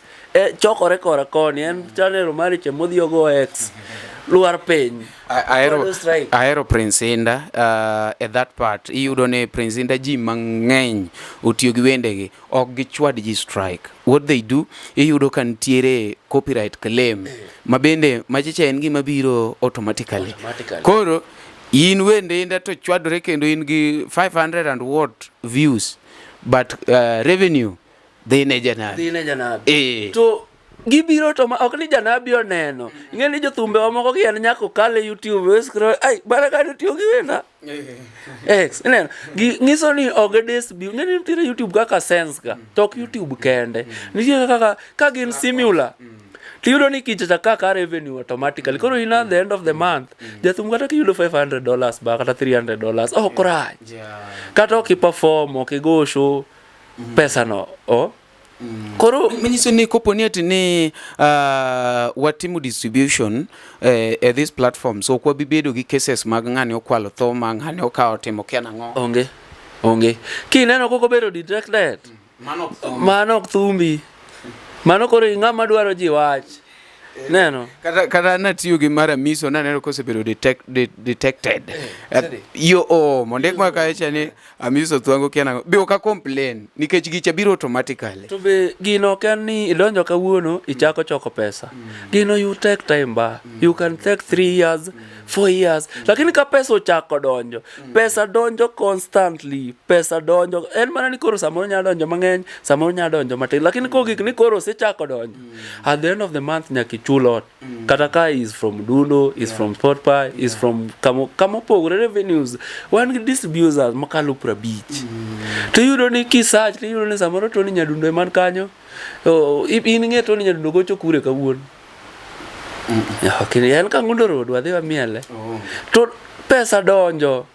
chokore kora koni en channel Omari cha modhi ogo x lwar piny Ahero Kod strike. ahero Prince Indah e that part iyudo ni Prince Indah ji mang'eny otiyo gi wendegi ok gichwad ji strike what they do iyudo ka nitiere copyright claim ma bende machicha en gima biro automatically. Automatically. Koro in wende Indah to chwadore kendo in gi 500 and what views but revenue dhi ne janabi. Dhi ne janabi. To gibiro to ma ok ni janabi oneno. Ing'e ni jothumbe wa moko gi en nyaka okal e YouTube e scroll ai bana ka tiyo gi wenda. X ineno gi nyiso ni ok distribute. Ing'e ni nitiere YouTube kaka sense ka to ok YouTube kende. Nitie kaka ka gin similar. Tiyudo ni kicha cha ka revenue automatically. Koro in at the end of the month, jathum kata kiyudo $500 ba kata $300 ok rach. Kata ok i-perform, ok igo show, pesa no o. Koro manyiso ni kopo ni ati ni watimo distribution e this platform so ok wabi bedo gi cases mag ng'ani okwalo thuma ng'ani okawo timo kia nang'o. Onge. Onge. Kineno kok obedo detected. Mano ok thumbi. Mano koro ing'ama dwaro ji wach. Neno. Kata natiyo gi mar Amiso naneno kosebedo detected. Yo o mondik ma kacha ni Amiso thwango kia nang'o. Be ok a complain nikech gicha biro automatically. To be gino ok en ni idonjo kawuono ichako choko pesa. Gino you take time ba. You can take 3 years, 4 years. Lakini ka pesa ochako donjo, pesa donjo constantly. Pesa donjo. En mana ni koro samoro nyalo donjo mang'eny, samoro nyalo donjo matin. Lakini kogik ni koro osechako donjo. At the end of the month nyaka ochul ot kata ka is from Dundo is from Spotify is from kamo kamopogore revenues wan gi distributors makalo 50 to iyudo ni kisearch to iyudo ni samoro Tony Nyadundo eman kanyo oh, in ing'e Tony Nyadundo gocho kure kawuono Ok, en Kangundo Road wadhi wamiele to pesa donjo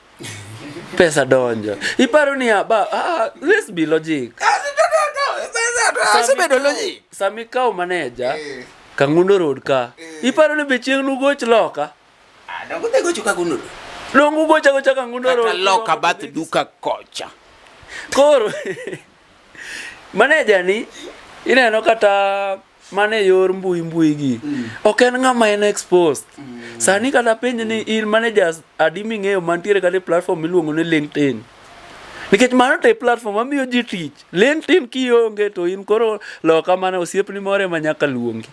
pesa donjo iparo niya ba ah, let's be logic Asebedo logic. Sama ikawo manager Kangundo Road ka iparo ni be chieng' nugoch loka Dongo dhi gocho Kangundo Road. Dongo ugocho agocha Kangundo Kata Road loka bath duka kocha. Koro manager ni ineno kata mana e yor mbui mbui gi ok en ng'ama en exposed sani kata penj ni in managers adi ming'eyo mantiere kata e platform miluongo ni LinkedIn nikech mano to e platform mamiyo ji tich LinkedIn kionge to in koro loka mana osiepni moro ema nyaka luongi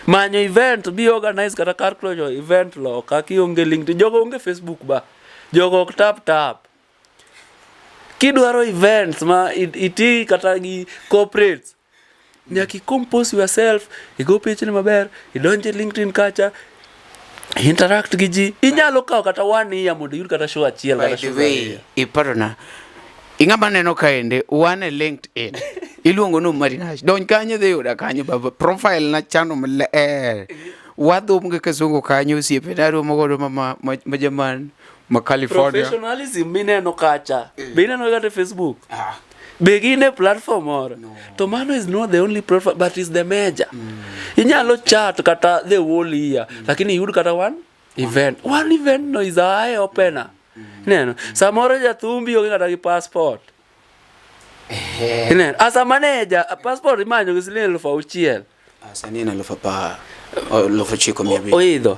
manyo event bi organize kata kar closure event loka kionge LinkedIn jogo onge Facebook ba jogo ok tap tap kidwaro events ma iti kata gi corporates nyaka i compose yourself igo pichni maber idonj e LinkedIn kacha interact gi ji inyalo kawo kata one year mondo iyud kata show achiel By kata the show way, ariyo. iparona. Ing'ama neno kaende, wan e LinkedIn. Iluongo ni Omari Nash. Donj kanyo idhi yuda kanyo baba. Profile na chano maler. Wadhum gi kisungu kanyo osiepena romo godo ma, ma, ma, ma jaman ma California. Professionalism mineno kacha be ineno kata e Facebook be gin e platform moro to mano is not the only platform but is the major inyalo chat kata the whole year lakini iyud kata one event one event no is a eye opener ineno samoro jathumbi onge kata gi passport ineno as a manager a passport imanyo gi siling 6,000 Sani en 10,000, 9,500. Oidho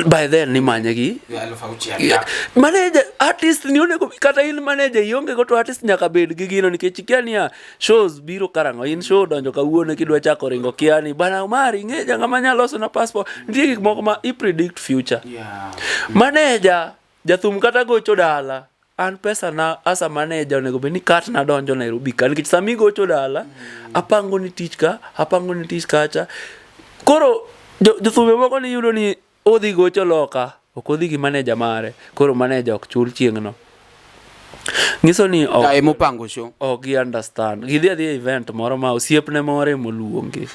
by then nimanye gi 6,000. Yeah. Manager artist ni onego kata in manager ionge go to artist nyaka bed gi gino nikech ikia niya shows biro karang'o in show donjo kawuono kidwa chako ringo kia ni bana Omar ing'e ja ng'ama nyalo loso na passport nitie gik moko ma i predict future manager jathum kata gocho dala an pesa na as a manager onego bed ni kat na donjo Nairobi ka nikech sama igocho dala apango ni tich ka apango ni tich kacha koro jothumbe moko ni yudo ni odhi gocho loka ok odhi gi manager mare koro manager ok chul chieng'no nyiso ni ok Kae mopango show. ok gi understand gidhi adhiya e event moro ma osiepne moro emoluongi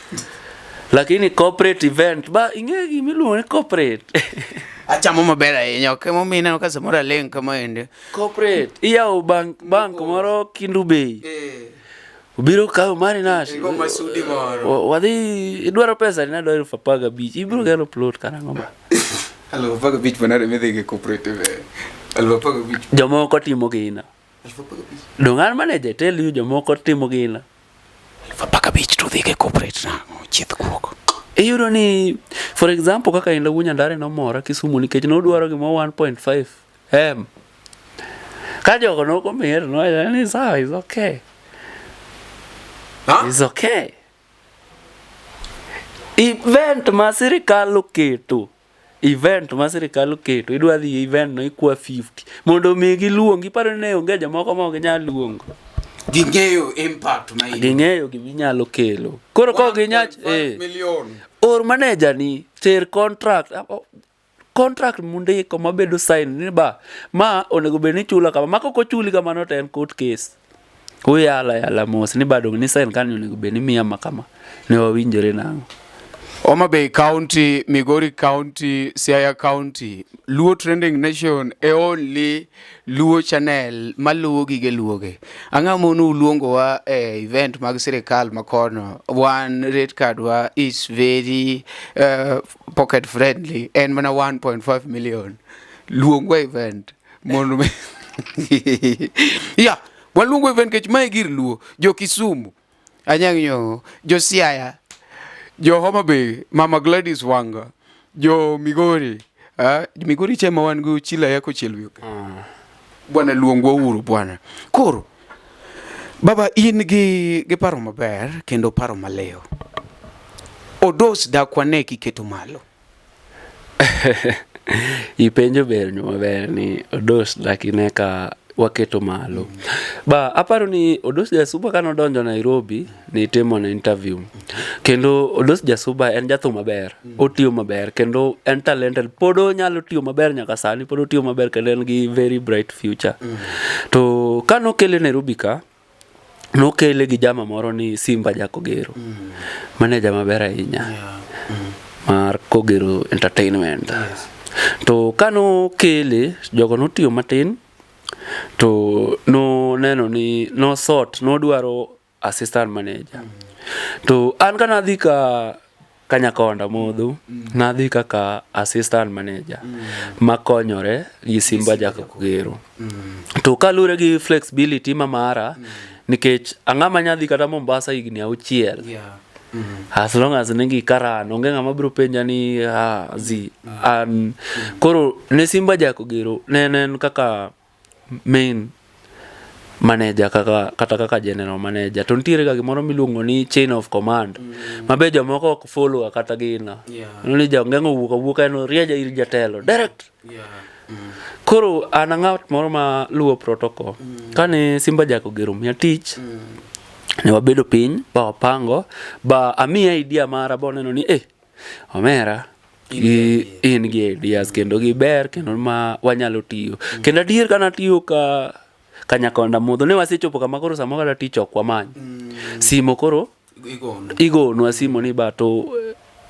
lakini corporate event ba ing'e gima iluongo ni corporate Achamo maber ahinya ok emomiyo ineno ka samoro aling' kamaendi. Corporate iyawo bank bank moro Kindu Bay. Obiro kawo mari nash. Igo masudi moro. Wadhi idwaro pesa ni nadwaro 15,000. Ibiro gero plot karang'o ba? 15,000 manade midhi gi cooperative. 15,000. Jomoko timo gina. Dong' an manager tell you jomoko timo gina. 15,000 to dhi gi corporate nang'o chieth guok. Iyudo ni for example kaka Indah Wuo Nyandare nomora Kisumu nikech nodwaro gima 1.5 M. Ka jogo nokomiye to nowacho ni sawa is okay. Huh? Is okay. Event ma sirikal oketo event ma sirikal oketo idwa dhi e event no ikwa 50 mondo mi giluongi iparo ni ne onge jomoko ma ok ginyal luongo. Ging'eyo impact ma in. Ging'eyo gima inyalo kelo. Koro ka ok ginyal eh, million. or manager ni ter contract ah, oh, contract mundiko mabedo sign ni ba ma onego bed ni ichula kama ma kok ochuli kamano to en court case. Uyala yala mos ni ba dong ni sign kanyo onego bed ni miya ma kama ne wawinjore nang'o. Homa Bay County, Migori County, Siaya County, Luo Trending Nation e only Luo channel maluwo gige luoge. Ang'o mono uluongowa e event mag sirikal makono? Wan rate card wa is very pocket friendly. En mana 1.5 million. Luongwa event mondo mi yeah, waluongo event nikech mae gir Luo. Jo Kisumu, Anyang' Nyong'o, jo Siaya, jo Homa Bay, Mama Gladys Wanga, jo Migori. Migori cha ma wan go Chila yako chiel wiyo. Bwana luongwa uru bwana. Koro baba in gi paro maber kendo paro maliw. Odos dak wane kiketo malo. Ipenjo ber maber ni odos dak ine ka waketo malo. Ba aparo ni Odos Jasuba kane odonjo Nairobi nitimo ne interview. Kendo Odos Jasuba en jathum maber, otiyo maber kendo en talented. Pod onyalo tiyo maber nyaka sani, pod otiyo maber kendo en gi very bright future. To kanokele Nairobi ka, nokele gi jama moro ni Simba Jakogero. Manager maber ahinya mar Kogero Entertainment. To kanokele, jogo notiyo matin to noneno ni nosort, nodwaro assistant manager. To an kanadhi ka Kanyakonda Modho, nadhi kaka assistant manager makonyore gi Simba Jakogero. To kalure gi flexibility ma mara, nikech ang'ama nyadhi kata Mombasa higni 6. As long as nigi karan, onge ng'ama biro penja ni ah, zi an. Koro ne Simba Jakogero ne en kaka main manager kaka kata kaka general manager to nitiere ga gimoro miluongo ni chain of command ma be jomoko ok follow ga kata gina ni jong'eng'o owuok awuoka en orieja ir jatelo direct. Koro an ang'at moro ma luwo protocol. Kane Simba Jakogero miya tich, ne wabedo piny ba wapango ba amiye idea mara ba oneno ni eh omera gi in gi ideas kendo giber kendo ma wanyalo tiyo. Kendo adier kana tiyo ka Kanyakonda Modho ne wasechopo kama koro samoro kata tich ok wamany. Simo koro igonwa simo ni ba to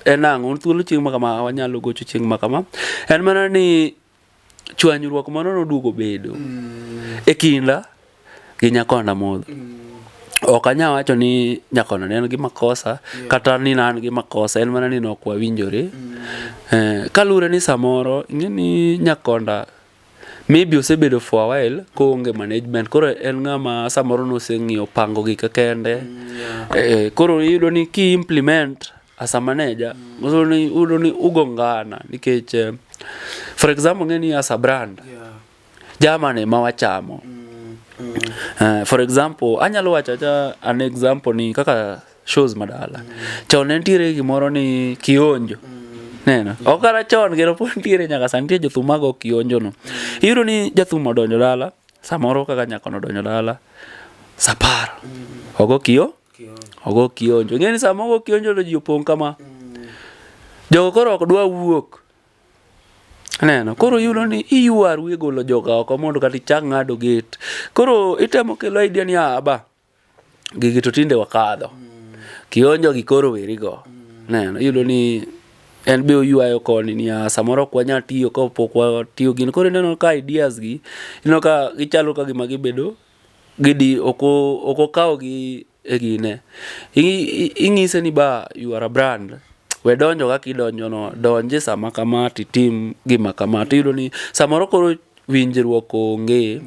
en ang'o thuolo chieng' ma kama wanyalo gocho chieng' ma kama. En mana ni chwanyruok moro noduogo bedo e kinda gi Nyakonda Modho. Ok anya wacho ni Nyakonda ne en gi makosa kata ni an gi makosa, en mana ni nok wawinjore. Kaluwore ni samoro ing'e ni Nyakonda maybe osebedo for a while koonge management, koro en ng'ama samoro noseng'iyo pango gike kende. Koro iyudo ni ki implement as a manager, iyudo ni ugongana nikech for example ing'e ni as a brand, jamani ma wachamo. For example, anyalo wacho acha an example ni kaka shows madala. Chon ne nitiere gimoro ni kionjo. Neno. Ok kata chon kendo pod nitiere nyaka sani nitie jothum mago kionjo no. Iyudo ni jathum odonjo dala, samoro kaka nyakono odonjo dala sa 10. Ogo kio, ogo kionjo. Ing'e ni sama ogo kionjo to ji opong' kama. Jogo koro ok dwa wuok. Neno, koro iyudo ni iywaru e golo joka oko mondo kata ichak ng'ado gate. Koro itemo kelo idea ni aba gigi to tinde wakadho. Kionjo gi koro weri go. Neno, iyudo ni en be oywayo koni ni samoro ok wanyal tiyo kapok watiyo gini. Koro ineno ka ideas gi, ineno ka gichalo ka gima gibedo gidi ok okaw gi e gine. Ing'ise ni ba you are a brand. We donjo kaka idonjo no, donje sama kama titim gima kama. Tiyudo ni samoro koro winjruok onge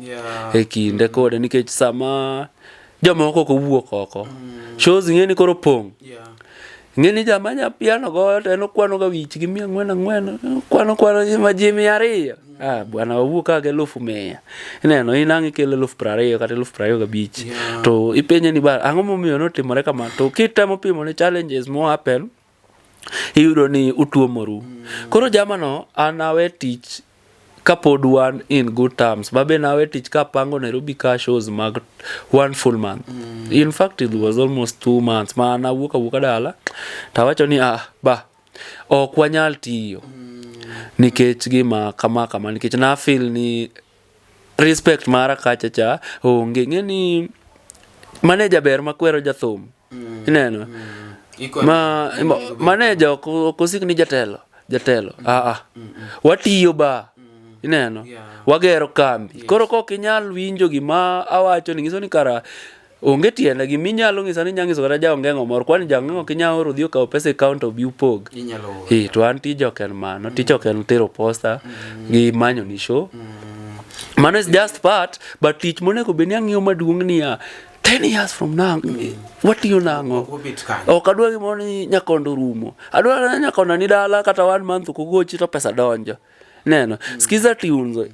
e kinde kode nikech sama jomoko ok owuok oko. Shows ing'e ni koro pong'. Ing'e ni jama nya piano goyo to en okwano ga wich gi 400 400, okwano kwano ma ji 200. Ah, bwana wawuok ka gi 100,000. Ineno in ang' ikelo 20,000 kata 25,000. To ipenje ni ba ang'o momiyo notimore kama? To kitemo pimo ne challenges mo happen, iyudo ni utuomoru. Koro jamano an awe tich kapod wan in good terms. Babe nawe tich kapango Nairobi ka shows mag one full month. In fact it was almost 2 months. Ma nawuok awuoka dala tawacho ni ah ba ok wanyal tiyo nikech gima kama kama nikech na feel ni respect mara kacha cha onge. Ing'e ni manager ber makwero jathum. Ineno? Ma manager ok osik ni jatelo, jatelo. Ah ah. Watiyo ba. Ineno? Wagero kambi. Koro kok inyal winjo gima awacho ni nyiso ni kara onge tiende gima inyalo ng'isa ni inya ng'iso kata jaongeng'o moro kwani jaongeng'o ok inya oro odhi okaw pesa e counter obi upog. Eh, to an tija ok en mano. Tija ok en tero posta gi manyo ni show. Mano is just part, but tich monego bed ni ang'iyo maduong' niya 10 years from now watiyo nang'o? Ok adwa gimoro ni Nyakondo orumo. Adwa ni Nyakondo ni dala kata one month ok ogochi to pesa donjo. Neno, Skiza Tunes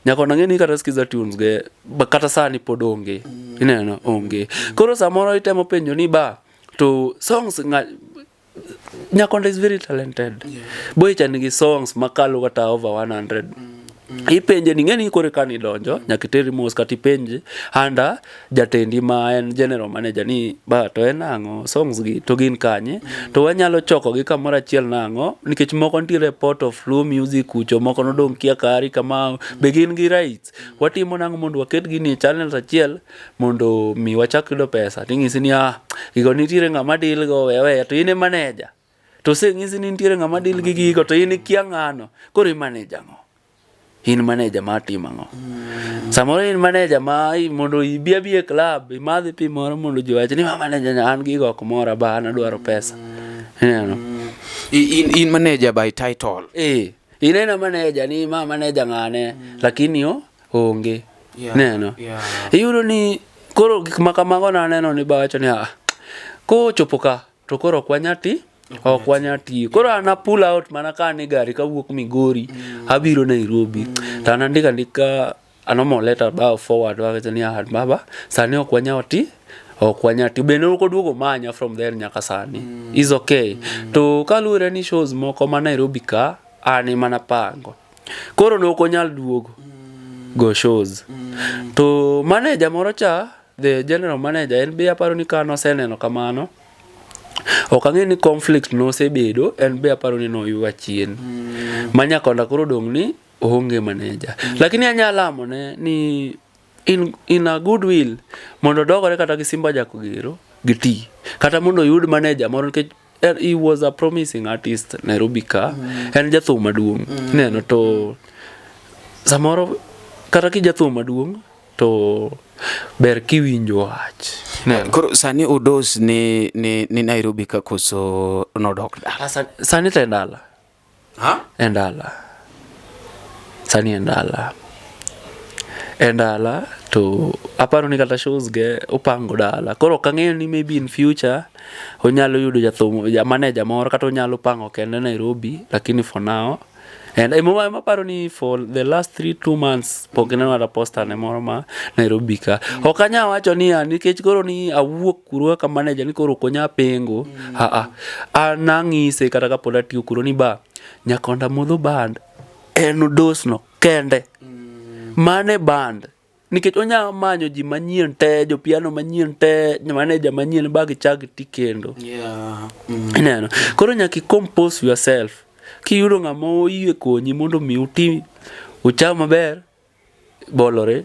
Nyakondo ang'e ni kata Skiza Tunes ge kata sani pod onge. Ineno, onge. Koro samoro itemo penjo ni ba to songs Nyakondo is very talented. Boy cha nigi songs makalo kata over 100. Ipenje ni ng'eni kore ka nidonjo nyaka iteri mos kata ipenj under jatendi ma en general manager ni ba to en ang'o songs gi to gin kanye to wanyalo choko gi kamoro achiel nang'o nikech moko nitiere pot of Luo music kucho moko nodong' kia kari kama be gin gi rights watimo nang'o mondo waket gini e channels achiel mondo mi wachak yudo pesa ting'isi ni ah gigo nitiere ng'ama deal go we aweya to in e manager to oseng'isi ni nitiere ng'ama deal gi gigo to in ikia ng'ano koro i manage ang'o in manager mar timo ang'o samoro in manager ma mondo ibi abi e club imadh pi moro mondo ji wach ni ma manager nya an gigo ok mora ba an adwaro pesa ineno In, in manager by title. eh ineno manager ni ma manager ng'ane lakini o onge neno iyudo ni koro gik ma kamago naneno ni bawacho ni ah kochopo ka to koro ok wanya ti ok wanya tiyo koro an a pull out mana ka an e gari kawuok Migori abiro Nairobi to an andiko andika a normal letter ba forward wawacho ni ah baba sani ok wanya ti ok wanya ti bende ok oduogo manya from there nyaka sani is okay to kaluwore ni shows moko ma Nairobi ka an ema napango koro ne ok onyal duogo go shows to manager moro cha the general manager en be aparo ni ka noseneno kamano ok ang'e ni conflict nosebedo en be aparo ni noywa chien ma nyakonda koro odong' ni oonge manager lakini anyalo lamone ni in a good will mondo odogore kata gi Simba Jakogero giti kata mondo oyud manager moro nikech he was a promising artist Nairobi ka en jathum maduong' neno to samoro kata ki jathum maduong' to ber kiwinjo wach neno Koro sani Odos ni Nairobi ka koso nodok dala? Ah, sani to e dala Ha? e dala sani e dala e dala to aparo ni kata shows ge opango dala koro ok ang'eyo ni maybe in future onyalo yudo jathum ja manager moro kata onyalo pango kende Nairobi lakini for now and ema aparo ni for the last 3 2 months pok ineno kata poster ne moro ma Nairobi ka ok anya wacho ni ah, nikech koro ni awuok kuro kaka manager ni koro ok onya pengo ah ah an nang'ise kata kapod atiyo kuro ni ba Nyakonda Modho Band en Odos no kende mane band nikech onya manyo ji manyien te jopiano manyien te manager manyien ba gichak ti kendo ineno koro nyaka i compose yourself kiyudo ng'ama oyie konyi mondo mi uti ucham maber bolore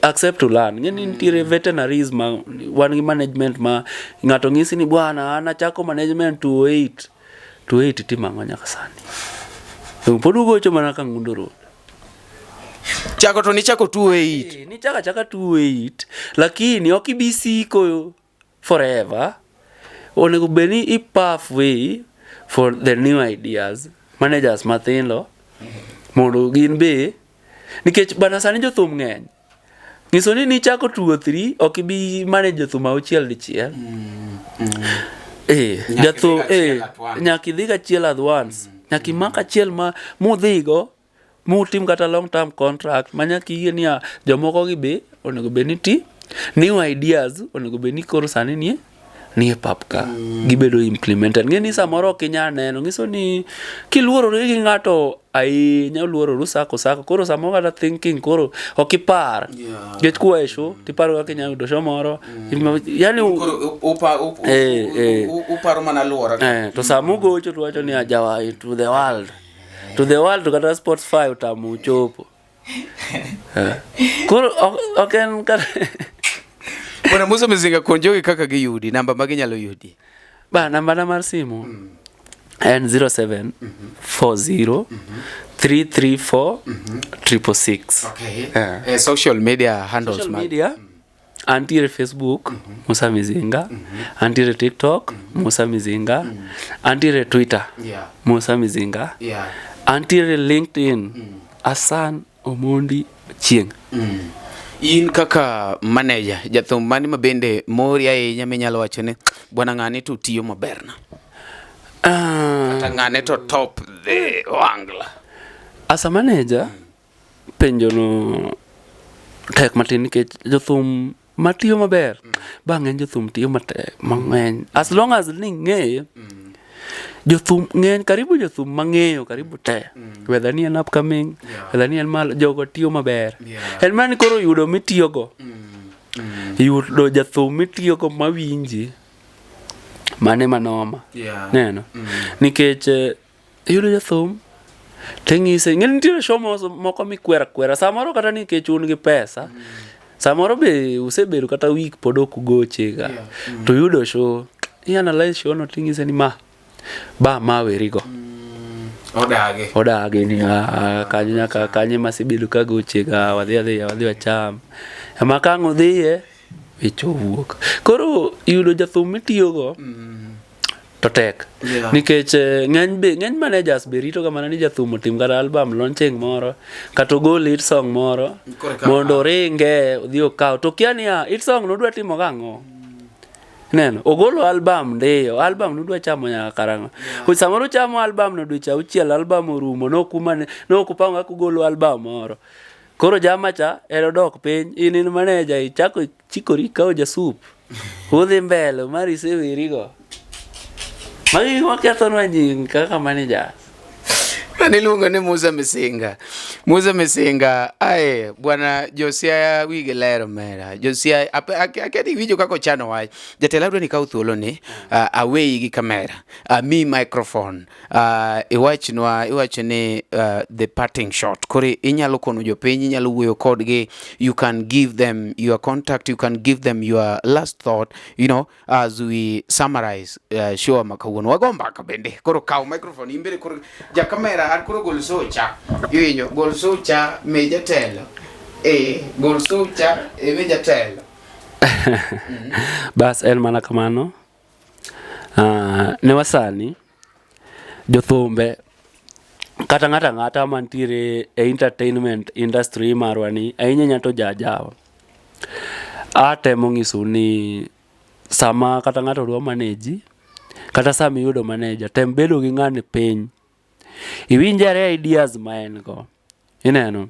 accept to learn ng'e ni nitiere veterinaries ma wan gi management ma ng'ato ng'isi ni bwana an achako management 2008 2008 itimo ang'o nyaka sani To pod ugocho mana ka Ngundo Road. Chako to nichako 2008. Eh, nichako achaka 2008 lakini ok ibi siko forever. Onego bed ni i pave way for the new ideas managers mathindo mondo gin be nikech bana sani jothum ng'eny nyiso ni nichako 2 3 ok ibi manage jothum auchiel dichiel eh jathum eh nyaka idhi gachiel at once nyaka imak achiel ma mudhigo mutim kata long term contract ma nyaka iyie niya jomoko gi be onego bed ni ti new ideas onego bed ni koro sani nie nie pap ka gibedo implemented ng'e ni samoro ok inyal neno nyiso ni kiluorori gi ng'ato ahinya uluororu sako sako koro samoro kata thinking koro ok ipar nikech kuwa e show tiparo kaka inyalo yudo show moro yani Eh, eh. uparo mana luora Eh, to sama ugocho to wacho ni ajawa to the world to the world to kata Spotify otamo uchopo Eh. Koro ok en kata Bwana Musa Mizinga konjogi kaka giyudi namba ma ginyalo yudi ba namba na mar simu en 07 40 334 666 okay. Eh. Eh, social media handles social mag- media antiere Facebook Musa Mizinga antiere TikTok Musa Mizinga antiere Twitter Yeah. Musa Mizinga Yeah. antiere LinkedIn Asan Omondi Chieng In kaka manager jathum mane ma bende mori ahinya minyalo wacho ni bwana ng'ane to tiyo maber na Ah, kata ng'ane to top the wangla as a manager penjo no tek matin nikech jothum matiyo maber ba ng'eny jothum tiyo matek mang'eny as long as ni ng'eyo. Jothum ng'eny karibu jothum mang'eyo karibu te. Whether ni en upcoming, whether ni en malo, jogo tiyo maber. En mana ni koro yudo mitiyogo. Yudo jathum mitiyogo mawinji mane manoma. Neno. Nikech iyudo jathum ting'ise ing'e ni nitiere show moko mikwero akwera samoro kata nikech un gi pesa samoro be usebedo kata week pod ok ugoche ga to yudo show i analyze show no ting'ise ni ma ba ma werigo Odagi. Odagi ni "Ah, kanyo nyaka kanye masebedo kagoche ga wadhi adhiya wadhi wacham ema ka ang' odhiye weche owuok koro yudo jathum mitiyogo to tek nikech ng'eny be ng'eny managers be rito ga mana ni jathum otim kata album launching moro kata ogol hit song moro mondo oringe odhi okaw to kia niya hit song nodwa timo gang'o neno ogolo album ndiyo album nudwa chamo nyaka karang'o yeah. Samoro chamo album no dweche auchiel album orumo nokumane nokupango kaka ugolo album moro koro jama cha en odok piny in in manager ichako chikori ikawo jasup udhi mbele mar isewerigo magi gik makethonwa nying kaka managers. Mano iluongo ni Musa Misinga. Musa Misinga, ae bwana Josia wigi ler omera. Josia akia ni iwinjo kaka ochano wach. Jatelo adwa ni ikaw thuolo ni aweyi gi kamera, amiyi microphone, iwachnwa iwacho ni the parting shot. Koro inyalo kono jopiny, inyalo wuoyo kodgi, you can give them your contact, you can give them your last thought, you know, as we summarize show ma kawuono. Wago mbaka bende. Koro kaw microphone in bende koro ja kamera an koro gol socha. Iwinjo gol socha mi jatelo. Gol socha mi jatelo. Bas en mana kamano. Ne wasani jothumbe kata ng'ato ang'ata mantiere e entertainment industry marwa ni ahinya ahinya to jajawa. Atemo nyisou ni sama kata ng'ato dwa manage kata sama iyudo manager tem bedo gi ng'ani piny. Iwinj are ideas ma en go. Ineno?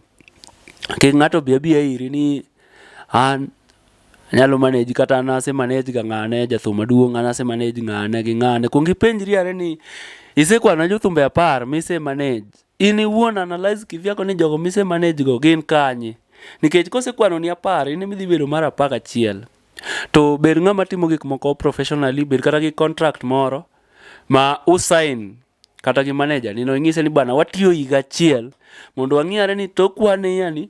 Kik ng'ato bi abiya iri ni an anyalo manage kata an ase manage ga ng'ane jathum maduong' an ase manage ng'ane gi ng'ane. Kuong ipenjri are ni isekwana jothumbe 10 mise manage. In iwuon analyze kivyako ni jogo mise manage go gin kanye. Nikech kosekwano ni 10 in ema idhi bedo mar 11. To bed ng'ama timo gik moko professionally, bed kata gi contract moro ma usign kata gi manager ni no ing'ise ni bwana watiyo higa achiel mondo wang'i ni tok one year ni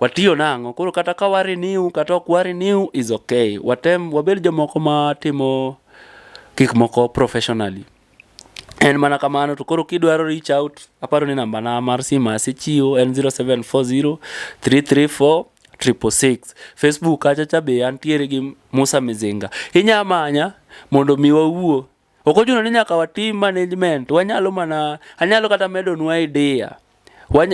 watiyo nang'o koro kata ka wa renew kata ok wa renew is okay watem wabed jomoko ma timo gik moko professionally en mana kamano to koro kidwaro reach out aparo ni namba na mar simu asechiwo en 0740 334 666 Facebook kacha cha be antiere gi Musa Mizinga inya manya mondo mi wawuo ok ochuno ni nyaka watim management wanyalo mana anyalo kata medonwa idea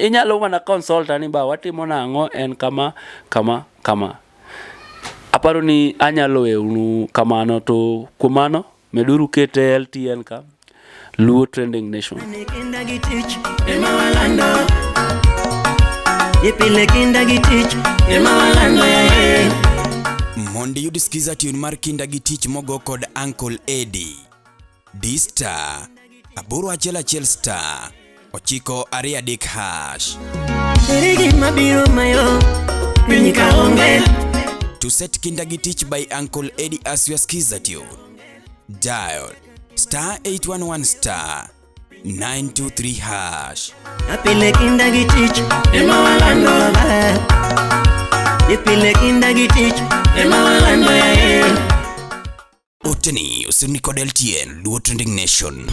inyalo mana consult ni ba watimo nang'o en kama kama kama aparo ni anyalo weyonu kamano to kuom mano meduru kete LTN ka Luo Trending Nation. Kinda gi tich ema walando. Ipile kinda gi tich ema walando yaye. Mondo iyud skiza tune mar kinda gi tich mogo kod Uncle Eddie. D star 811 star 923 hash. Ere gima biro mayo piny ka onge. To set kinda gi tich by Uncle Eddie as your skiza tune. Dial star 811 star 923 hash. Apile kinda gi tich ema walando. Ipile kinda gi tich ema walando yaye. Oteni osirni kod LTN Luo Trending Nation.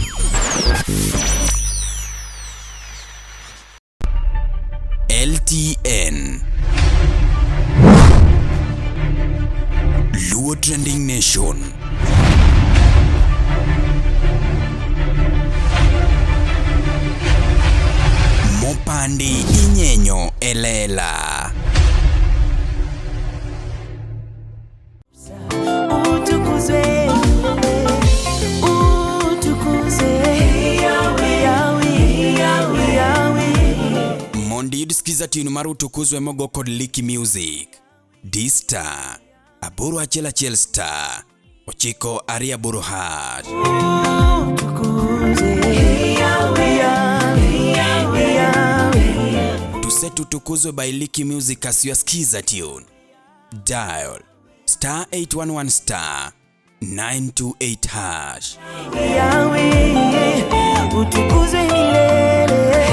LTN Luo Trending Nation. Mopandi inyenyo elela. Utukuzwe, utukuzwe, Yahweh, Yahweh, Yahweh. Mondo iyud skiza tune mar utukuzwe mogo kod Licky Music. D star 811 star 928 hash. Utukuzwe. Set Utukuzwe by Licky Music as your skiza tune. Dial star 811 star 928 hash. Yahweh, utukuzwe milele.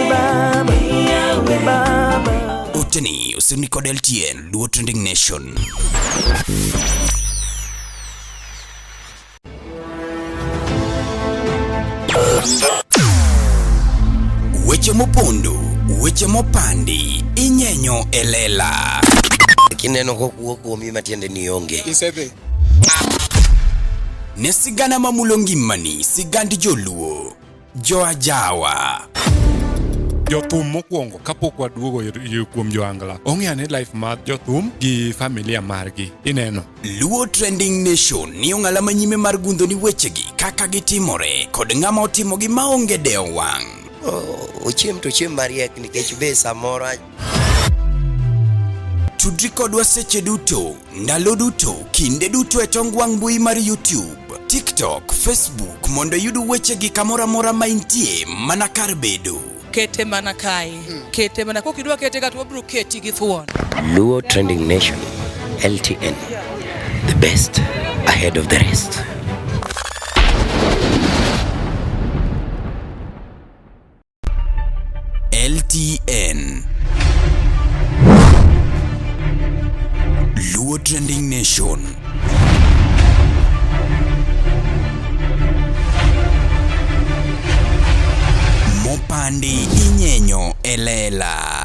Baba, Baba. Oteni osirni kod LTN Luo Trending Nation. Weche mopondo, weche mopandi, inyenyo e lela. Kineno kokuo kuomi matiende ni onge. Isedhi. Ne sigana mamulo ngimani, sigand joluo, joajawa. Jothum mokwongo kapok waduogo kuom joangla ong'eyo ni life mar jothum gi familia margi ineno. Luo Trending Nation ni ong'ala manyime mar gundho ni wechegi kaka gitimore kod ng'ama otimogi maonge dewo wang'. Ochiem to ochiem mariek nikech be samoro Tudri kodwa seche duto, ndalo duto, kinde duto e tong wang' mbui mar YouTube, TikTok, Facebook mondo iyud wechegi kamoro amora ma intie mana kar bedo. Kete mana kae. Kete mana kokidwa kete ka to wabiro keti gi thuon. Luo Trending Nation, LTN, the best ahead of the rest. LTN Luo Trending Nation. Mopandi inyenyo e lela.